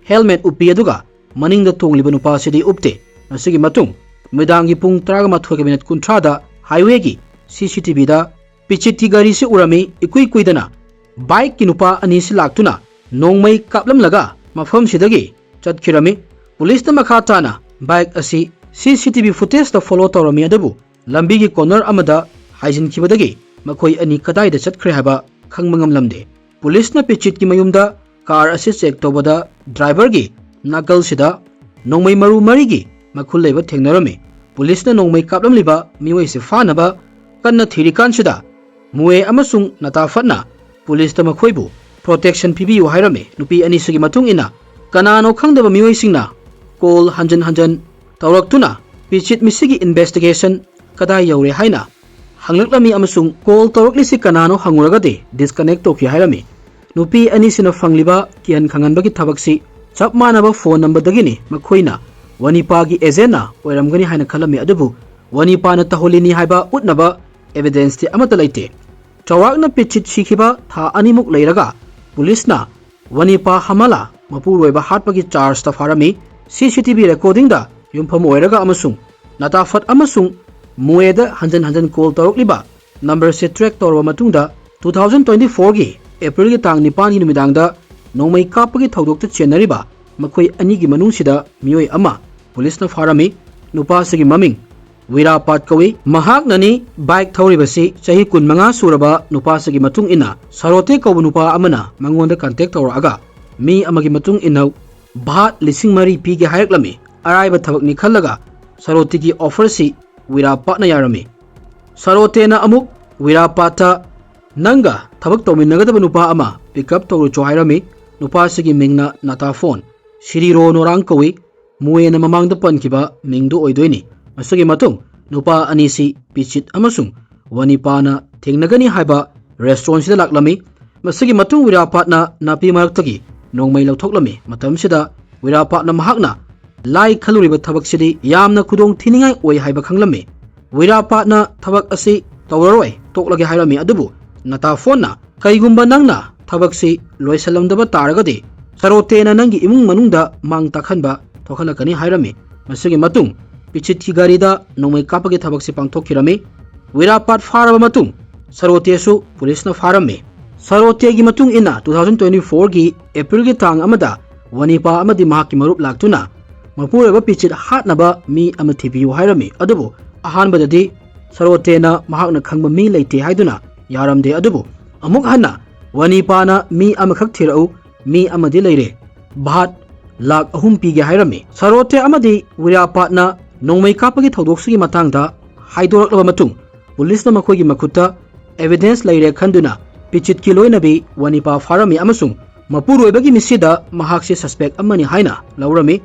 helmet ꯎꯞꯄꯤ, ꯑꯗꯨꯒ ꯃꯅꯤꯡꯗ ꯇꯣꯡꯂꯤꯕ ꯅꯨꯄꯥꯁꯤꯗꯤ ꯎꯞꯇꯦ꯫ ꯃꯁꯤꯒꯤ ꯃꯇꯨꯡ ꯅꯨꯃꯤꯗꯥꯡꯒꯤ ꯄꯨꯡ ꯇꯔꯥꯒ ꯃꯥꯊꯣꯏꯒ minute ꯀꯨꯟꯊ꯭ꯔꯥꯗ highwayꯒꯤ CCTVꯗ ꯄꯤꯆꯤꯠꯀꯤ ꯒꯥꯔꯤꯁꯤ ꯎꯔꯝꯃꯤ꯫ ꯏꯀꯨꯏ ꯀꯨꯏꯗꯅ bikeꯀꯤ ꯅꯨꯄꯥ ꯑꯅꯤꯁꯤ ꯂꯥꯛꯇꯨꯅ ꯅꯣꯡꯃꯩ ꯀꯥꯞꯂꯝꯂꯒ ꯃꯐꯝꯁꯤꯗꯒꯤ ꯆꯠꯈꯤꯔꯝꯃꯤ꯫ Policeꯅ ꯃꯈꯥ ꯇꯥꯅ bike ꯑꯁꯤ CCTV footageꯇ follow ꯇꯧꯔꯝꯃꯤ, ꯑꯗꯨꯕꯨ ꯂꯝꯕꯤꯒꯤ corner ꯑꯃꯗ ꯍꯥꯏꯖꯤꯟꯈꯤꯕꯗꯒꯤ ꯃꯈꯣꯏ ꯑꯅꯤ ꯀꯗꯥꯏꯗ ꯆꯠꯈ꯭ꯔꯦ ꯍꯥꯏꯕ ꯈꯪꯕ ꯉꯝꯂꯝꯗꯦ꯫ Policeꯅ ꯄꯤꯆꯤꯠꯀꯤ ꯃꯌꯨꯝꯗ car ꯑꯁꯤ check ꯇꯧꯕꯗ driverꯒꯤ ꯅꯥꯀꯜꯁꯤꯗ ꯅꯣꯡꯃꯩ ꯃꯔꯨ ꯃꯔꯤꯒꯤ ꯃꯈꯨꯜ ꯂꯩꯕ ꯊꯦꯡꯅꯔꯝꯃꯤ꯫ Policeꯅ ꯅꯣꯡꯃꯩ ꯀꯥꯞꯂꯝꯂꯤꯕ ꯃꯤꯑꯣꯏꯁꯤ ꯐꯥꯅꯕ ꯀꯟꯅ ꯊꯤꯔꯤꯀꯥꯟꯁꯤꯗ ꯃꯨꯋꯦ ꯑꯃꯁꯨꯡ ꯅꯇꯥꯐꯠꯅ policeꯇ ꯃꯈꯣꯏꯕꯨ protection ꯄꯤꯕꯤꯌꯨ ꯍꯥꯏꯔꯝꯃꯤ꯫ ꯅꯨꯄꯤ ꯑꯅꯤꯁꯤꯒꯤ ꯃꯇꯨꯡ ꯏꯟꯅ ꯀꯅꯥꯅꯣ ꯈꯪꯗꯕ ꯃꯤꯑꯣꯏꯁꯤꯡꯅ call ꯍꯟꯖꯟ ꯍꯟꯖꯟ ꯇꯧꯔꯛꯇꯨꯅ ꯄꯤꯆꯤꯠ ꯃꯤꯁꯤꯒꯤ investigation ꯀꯗꯥꯏ ꯌꯧꯔꯦ ꯍꯥꯏꯅ ꯍꯪꯂꯛꯂꯝꯃꯤ, ꯑꯃꯁꯨꯡ call ꯇꯧꯔꯛꯂꯤꯁꯤ ꯀꯅꯥꯅꯣ ꯍꯪꯉꯨꯔꯒꯗꯤ disconnect ꯇꯧꯈꯤ ꯍꯥꯏꯔꯝꯃꯤ꯫ ꯅꯨꯄꯤ ꯑꯅꯤꯁꯤꯅ ꯐꯪꯂꯤꯕ ꯀꯤꯍꯟ ꯈꯪꯍꯟꯕꯒꯤ ꯊꯕꯛꯁꯤ ꯆꯞ ꯃꯥꯟꯅꯕ phone numberꯗꯒꯤꯅꯤ꯫ ꯃꯈꯣꯏꯅ ꯋꯥꯅꯤꯄꯥꯒꯤ agentꯅ ꯑꯣꯏꯔꯝꯒꯅꯤ ꯍꯥꯏꯅ ꯈꯜꯂꯝꯃꯤ, ꯑꯗꯨꯕꯨ ꯋꯥꯅꯤꯄꯥꯅ ꯇꯧꯍꯜꯂꯤꯅꯤ ꯍꯥꯏꯕ ꯎꯠꯅꯕ evidenceꯇꯤ ꯑꯃꯠꯇ ꯂꯩꯇꯦ꯫ ꯆꯥꯎꯔꯥꯛꯅ ꯄꯤꯆꯤꯠ ꯁꯤꯈꯤꯕ ꯊꯥ ꯑꯅꯤꯃꯨꯛ ꯂꯩꯔꯒ policeꯅ ꯋꯥꯅꯤꯄꯥ ꯍꯃꯥꯂꯥ ꯃꯄꯨꯔꯣꯏꯕ ꯍꯥꯠꯄꯒꯤ chargeꯇ ꯐꯥꯔꯝꯃꯤ꯫ CCTV recordingꯗ ꯌꯨꯝꯐꯝ ꯑꯣꯏꯔꯒ ꯑꯃꯁꯨꯡ ꯅꯇꯥꯐꯠ ꯑꯃꯁꯨꯡ ꯃꯨꯋꯦꯗ ꯍꯟꯖꯟ ꯍꯟꯖꯟ call ꯇꯧꯔꯛꯂꯤꯕ numberꯁꯦ track ꯇꯧꯔꯕ ꯃꯇꯨꯡꯗ, two thousand twenty fourꯒꯤ Aprilꯒꯤ ꯇꯥꯡ ꯅꯤꯄꯥꯟꯒꯤ ꯅꯨꯃꯤꯗꯥꯡꯗ ꯅꯣꯡꯃꯩ ꯀꯥꯞꯄꯒꯤ ꯊꯧꯗꯣꯛꯇ ꯆꯦꯟꯅꯔꯤꯕ ꯃꯈꯣꯏ ꯑꯅꯤꯒꯤ ꯃꯅꯨꯡꯁꯤꯗ ꯃꯤꯑꯣꯏ ꯑꯃ policeꯅ ꯐꯥꯔꯝꯃꯤ꯫ ꯅꯨꯄꯥꯁꯤꯒꯤ ꯃꯃꯤꯡ ꯋꯤꯔꯥꯄꯥꯠ ꯀꯧꯏ꯫ ꯃꯍꯥꯛꯅꯅꯤ ꯕꯥꯏꯛ ꯊꯧꯔꯤꯕꯁꯤ꯫ ꯆꯍꯤ ꯀꯨꯟꯃꯉꯥ ꯁꯨꯔꯕ ꯅꯨꯄꯥꯁꯤꯒꯤ ꯃꯇꯨꯡ ꯏꯟꯅ ꯁꯔꯣꯇꯦ ꯀꯧꯕ ꯅꯨꯄꯥ ꯑꯃꯅ ꯃꯉꯣꯟꯗ ꯀꯟꯇꯦꯛ ꯇꯧꯔꯛꯑꯒ ꯃꯤ ꯑꯃꯒꯤ ꯃꯇꯨꯡ ꯏꯟꯅ ꯚꯥꯠ ꯂꯤꯁꯤꯡ ꯃꯔꯤ ꯄꯤꯒꯦ ꯍꯥꯏꯔꯛꯂꯝꯃꯤ꯫ ꯑꯔꯥꯏꯕ ꯊꯕꯛꯅꯤ ꯈꯜꯂꯒ ꯁꯔꯣꯇꯤꯒꯤ ꯑꯣꯐꯔꯁꯤ ꯋꯤꯔꯥꯄꯥꯠꯅ ꯌꯥꯔꯝꯃꯤ꯫ ꯁꯔꯣꯇꯦꯅ ꯑꯃꯨꯛ ꯋꯤꯔꯥꯄꯥꯠꯇ ꯅꯪꯒ ꯊꯕꯛ ꯇꯧꯃꯤꯟꯅꯒꯗꯕ ꯅꯨꯄꯥ ꯑꯃ ꯄꯤꯛ ꯑꯞ ꯇꯧꯔꯨꯆꯣ ꯍꯥꯏꯔꯝꯃꯤ꯫ ꯅꯨꯄꯥꯁꯤꯒꯤ ꯃꯤꯡꯅ ꯅꯥꯇꯥꯐꯣꯟ ꯁꯤꯔꯤꯔꯣ ꯅꯣꯔꯥꯡ ꯀꯧꯏ꯫ ꯃꯣꯌꯦꯅ ꯃꯃꯥꯡꯗ ꯄꯟꯈꯤꯕ ꯃꯤꯡꯗꯨ ꯑꯣꯏꯗꯣꯏꯅꯤ꯫ ꯃꯁꯤꯒꯤ ꯃꯇꯨꯡ ꯅꯨꯄꯥ ꯑꯅꯤꯁꯤ ꯄꯤꯆꯤꯠ ꯑꯃꯁꯨꯡ ꯋꯥꯅꯤꯄꯥꯅ ꯊꯦꯡꯅꯒꯅꯤ ꯍꯥꯏꯕ ꯔꯦꯁꯇꯨꯔꯦꯟꯁꯤꯗ ꯂꯥꯛꯂꯝꯃꯤ꯫ ꯃꯁꯤꯒꯤ ꯃꯇꯨꯡ ꯋꯤꯔꯥꯄꯥꯠꯅ ꯅꯥꯄꯤ ꯃꯔꯛꯇꯒꯤ ꯅꯣꯡꯃꯩ ꯂꯧꯊꯣꯛꯂꯝꯃꯤ꯫ ꯃꯇꯝꯁꯤꯗ ꯋꯤꯔꯥꯄꯥꯠꯅ ꯃꯍꯥꯛꯅ ꯂꯥꯏ ꯈꯜꯂꯨꯔꯤꯕ ꯊꯕꯛꯁꯤꯗꯤ ꯌꯥꯝꯅ ꯈꯨꯗꯣꯡ ꯊꯤꯅꯤꯡꯉꯥꯏ ꯑꯣꯏ ꯍꯥꯏꯕ ꯈꯪꯂꯝꯃꯤ꯫ ꯋꯤꯔꯥꯄꯥꯠꯅ ꯊꯕꯛ ꯑꯁꯤ ꯇꯧꯔꯔꯣꯏ, ꯇꯣꯛꯂꯒꯦ ꯍꯥꯏꯔꯝꯃꯤ꯫ ꯑꯗꯨꯕꯨ ꯅꯥꯇꯥꯐꯣꯟꯅ ꯀꯩꯒꯨꯝꯕ ꯅꯪꯅ ꯊꯕꯛꯁꯤ ꯂꯣꯏꯁꯤꯜꯂꯝꯗꯕ ꯇꯥꯔꯒꯗꯤ ꯁꯔꯣꯇꯦꯅ ꯅꯪꯒꯤ ꯏꯃꯨꯡ ꯃꯅꯨꯡꯗ ꯃꯥꯡ ꯇꯥꯛꯍꯟꯕ ꯊꯣꯛꯍꯜꯂꯛꯀꯅꯤ ꯍꯥꯏꯔꯝꯃꯤ꯫ ꯃꯁꯤꯒꯤ ꯃꯇꯨꯡ ꯄꯤꯆꯤꯠꯀꯤ ꯒꯥꯔꯤꯗ ꯅꯣꯡꯃꯩ ꯀꯥꯞꯄꯒꯤ ꯊꯕꯛꯁꯤ ꯄꯥꯡꯊꯣꯛꯈꯤꯔꯝꯃꯤ꯫ ꯋꯤꯔꯥꯄꯥꯠ ꯐꯥꯔꯕ ꯃꯇꯨꯡ ꯁꯔꯣꯇꯦꯁꯨ ꯄꯨꯂꯤꯁꯅ ꯐꯥꯔꯝꯃꯤ꯫ ꯁꯔꯣꯇꯦꯒꯤ ꯃꯇꯨꯡ ꯏꯟꯅ ꯇꯨ ꯊꯥꯎꯖꯟ ꯇ꯭ꯋꯦꯟꯇꯤ ꯐꯣꯔꯒꯤ ꯑꯦꯄ꯭ꯔꯤꯜꯒꯤ ꯇꯥꯡ ꯑꯃꯗ ꯋꯥꯅꯤꯄꯥ ꯑꯃꯗꯤ ꯃꯍꯥꯛꯀꯤ ꯃꯔꯨꯞ ꯂꯥꯛꯇꯨꯅ ꯃꯄꯨꯔꯣꯏꯕ ꯄꯤꯆꯤꯠ ꯍꯥꯠꯅꯕ ꯃꯤ ꯑꯃ ꯊꯤꯕꯤꯌꯨ ꯍꯥꯏꯔꯝꯃꯤ꯫ ꯑꯗꯨꯕꯨ ꯑꯍꯥꯟꯕꯗꯗꯤ ꯁꯔꯣꯇꯦꯅ ꯃꯍꯥꯛꯅ ꯈꯪꯕ ꯃꯤ ꯂꯩꯇꯦ ꯍꯥꯏꯗꯨꯅ ꯌꯥꯔꯝꯗꯦ꯫ ꯑꯗꯨꯕꯨ ꯑꯃꯨꯛ ꯍꯟꯅ ꯋꯥꯅꯤꯄꯥꯅ ꯃꯤ ꯑꯃꯈꯛ ꯊꯤꯔꯛꯎ, ꯃꯤ ꯑꯃꯗꯤ ꯂꯩꯔꯦ, ꯚꯥꯠ ꯂꯥꯈ ꯑꯍꯨꯝ ꯄꯤꯒꯦ ꯍꯥꯏꯔꯝꯃꯤ꯫ ꯁꯔꯣꯇꯦ ꯑꯃꯗꯤ ꯋꯤꯔꯥꯄꯥꯠꯅ ꯅꯣꯡꯃꯩ ꯀꯥꯞꯄꯒꯤ ꯊꯧꯗꯣꯛꯁꯤꯒꯤ ꯃꯇꯥꯡꯗ ꯍꯥꯏꯗꯣꯔꯛꯂꯕ ꯃꯇꯨꯡ ꯄꯨꯂꯤꯁꯅ ꯃꯈꯣꯏꯒꯤ ꯃꯈꯨꯠꯇ ꯑꯦꯚꯤꯗꯦꯟꯁ ꯂꯩꯔꯦ ꯈꯟꯗꯨꯅ ꯄꯤꯆꯤꯠꯀꯤ ꯂꯣꯏꯅꯕꯤ ꯋꯥꯅꯤꯄꯥ ꯐꯥꯔꯝꯃꯤ ꯑꯃꯁꯨꯡ ꯃꯄꯨꯔꯣꯏꯕꯒꯤ ꯃꯤꯠꯁꯤꯗ ꯃꯍꯥꯛꯁꯤ ꯁꯁꯄꯦꯛ ꯑꯃꯅꯤ ꯍꯥꯏꯅ ꯂꯧꯔꯝꯃꯤ꯫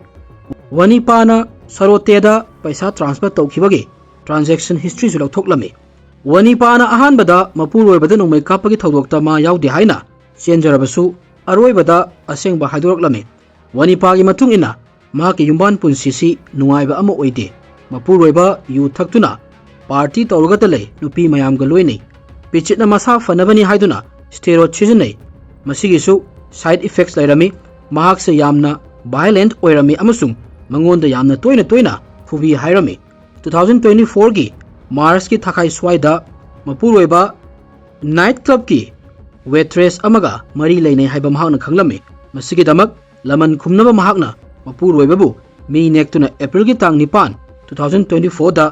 ꯋꯥꯅꯤꯄꯥꯅ ꯁꯔꯣꯇꯦꯗ ꯄꯩꯁꯥ ꯇ꯭ꯔꯥꯟꯁꯐꯔ ꯇꯧꯈꯤꯕꯒꯤ ꯇ꯭ꯔꯥꯟꯖꯦꯛꯁꯟ ꯍꯤꯁꯇ꯭ꯔꯤꯁꯨ ꯂꯧꯊꯣꯛꯂꯝꯃꯤ꯫ ꯋꯥꯅꯤꯄꯥꯅ ꯑꯍꯥꯟꯕꯗ ꯃꯄꯨꯔꯣꯏꯕꯗ ꯅꯣꯡꯃꯩ ꯀꯥꯞꯄꯒꯤ ꯊꯧꯗꯣꯛꯇ ꯃꯥ ꯌꯥꯎꯗꯦ ꯍꯥꯏꯅ ꯆꯦꯟꯖꯔꯕꯁꯨ ꯑꯔꯣꯏꯕꯗ ꯑꯁꯦꯡꯕ ꯍꯥꯏꯗꯣꯔꯛꯂꯝꯃꯤ꯫ ꯋꯥꯅꯤꯄꯥꯒꯤ ꯃꯇꯨꯡ ꯏꯟꯅ ꯃꯍꯥꯛꯀꯤ ꯌꯨꯝꯕꯥꯟ ꯄꯨꯟꯁꯤꯁꯤ ꯅꯨꯡꯉꯥꯏꯕ ꯑꯃ ꯑꯣꯏꯗꯦ꯫ ꯃꯄꯨꯔꯣꯏꯕ ꯌꯨ ꯊꯛꯇꯨꯅ ꯄꯥꯔꯇꯤ ꯇꯧꯔꯒꯇ ꯂꯩ, ꯅꯨꯄꯤ ꯃꯌꯥꯝꯒ ꯂꯣꯏꯅꯩ꯫ ꯄꯤꯆꯤꯠꯅ ꯃꯁꯥ ꯐꯅꯕꯅꯤ ꯍꯥꯏꯗꯨꯅ ꯁ꯭ꯇꯦꯔꯣꯏꯗ ꯁꯤꯖꯤꯟꯅꯩ꯫ ꯃꯁꯤꯒꯤꯁꯨ ꯁꯥꯏꯗ ꯏꯐꯦꯛꯁ ꯂꯩꯔꯝꯃꯤ꯫ ꯃꯍꯥꯛꯁꯦ ꯌꯥꯝꯅ ꯚꯥꯏꯂꯦꯟꯠ ꯑꯣꯏꯔꯝꯃꯤ ꯑꯃꯁꯨꯡ ꯃꯉꯣꯟꯗ ꯌꯥꯝꯅ ꯇꯣꯏꯅ ꯇꯣꯏꯅ ꯐꯨꯕꯤ ꯍꯥꯏꯔꯝꯃꯤ꯫ ꯇꯨ ꯊꯥꯎꯖꯟ ꯇ꯭ꯋꯦꯟꯇꯤ ꯐꯣꯔꯒꯤ ꯃꯥꯔꯆꯀꯤ ꯊꯥꯈꯥꯏ ꯁ꯭ꯋꯥꯏꯗ ꯃꯄꯨꯔꯣꯏꯕ ꯅꯥꯏꯠ ꯀ꯭ꯂꯕꯀꯤ ꯋꯦꯇ꯭ꯔꯦꯁ ꯑꯃꯒ ꯃꯔꯤ ꯂꯩꯅꯩ ꯍꯥꯏꯕ ꯃꯍꯥꯛꯅ ꯈꯪꯂꯝꯃꯤ꯫ ꯃꯁꯤꯒꯤꯗꯃꯛ ꯂꯃꯟ ꯈꯨꯝꯅꯕ ꯃꯍꯥꯛꯅ ꯃꯄꯨꯔꯣꯏꯕꯕꯨ ꯃꯤ ꯅꯦꯛꯇꯨꯅ ꯑꯦꯄ꯭ꯔꯤꯜꯒꯤ ꯇꯥꯡ ꯅꯤꯄꯥꯟ, ꯇꯨ ꯊꯥꯎꯖꯟ ꯇ꯭ꯋꯦꯟꯇꯤ ꯐꯣꯔꯗ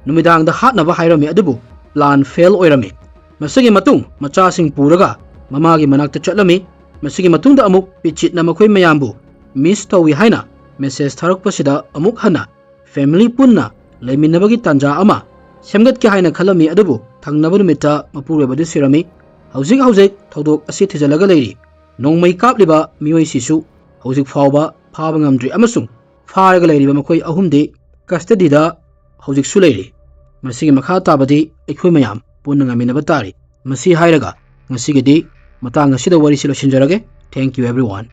ꯅꯨꯃꯤꯗꯥꯡꯗ ꯍꯥꯠꯅꯕ ꯍꯥꯏꯔꯝꯃꯤ, ꯑꯗꯨꯕꯨ plan fail ꯑꯣꯏꯔꯝꯃꯤ꯫ ꯃꯁꯤꯒꯤ ꯃꯇꯨꯡ ꯃꯆꯥꯁꯤꯡ ꯄꯨꯔꯒ ꯃꯃꯥꯒꯤ ꯃꯅꯥꯛꯇ ꯆꯠꯂꯝꯃꯤ꯫ ꯃꯁꯤꯒꯤ ꯃꯇꯨꯡꯗ ꯑꯃꯨꯛ ꯄꯤꯆꯤꯠꯅ ꯃꯈꯣꯏ ꯃꯌꯥꯝꯕꯨ miss ꯇꯧꯏ ꯍꯥꯏꯅ message ꯊꯥꯔꯛꯄꯁꯤꯗ ꯑꯃꯨꯛ ꯍꯟꯅ family ꯄꯨꯟꯅ ꯂꯩꯃꯤꯟꯅꯕꯒꯤ ꯇꯥꯟꯖꯥ ꯑꯃ ꯁꯦꯝꯒꯠꯀꯦ ꯍꯥꯏꯅ ꯈꯜꯂꯝꯃꯤ, ꯑꯗꯨꯕꯨ ꯊꯪꯅꯕ ꯅꯨꯃꯤꯠꯇ ꯃꯄꯨꯔꯣꯏꯕꯗꯨ ꯁꯤꯔꯝꯃꯤ꯫ ꯍꯧꯖꯤꯛ ꯍꯧꯖꯤꯛ ꯊꯧꯗꯣꯛ ꯑꯁꯤ ꯊꯤꯖꯤꯜꯂꯒ ꯂꯩꯔꯤ꯫ ꯅꯣꯡꯃꯩ ꯀꯥꯞꯂꯤꯕ ꯃꯤꯑꯣꯏꯁꯤꯁꯨ ꯍꯧꯖꯤꯛ ꯐꯥꯎꯕ ꯐꯥꯕ ꯉꯝꯗ꯭ꯔꯤ ꯑꯃꯁꯨꯡ ꯐꯥꯔꯒ ꯂꯩꯔꯤꯕ ꯃꯈꯣꯏ ꯑꯍꯨꯝꯗꯤ custodyꯗ ꯍꯧꯖꯤꯛꯁꯨ ꯂꯩꯔꯤ꯫ ꯃꯁꯤꯒꯤ ꯃꯈꯥ ꯇꯥꯕꯗꯤ ꯑꯩꯈꯣꯏ ꯃꯌꯥꯝ ꯄꯨꯟꯅ ꯉꯥꯏꯃꯤꯟꯅꯕ ꯇꯥꯔꯤ꯫ ꯃꯁꯤ ꯍꯥꯏꯔꯒ ꯉꯁꯤꯒꯤꯗꯤ ꯃꯇꯥꯡ ꯑꯁꯤꯗ ꯋꯥꯔꯤꯁꯤ ꯂꯣꯏꯁꯤꯟꯖꯔꯒꯦ꯫ Thank you everyone꯫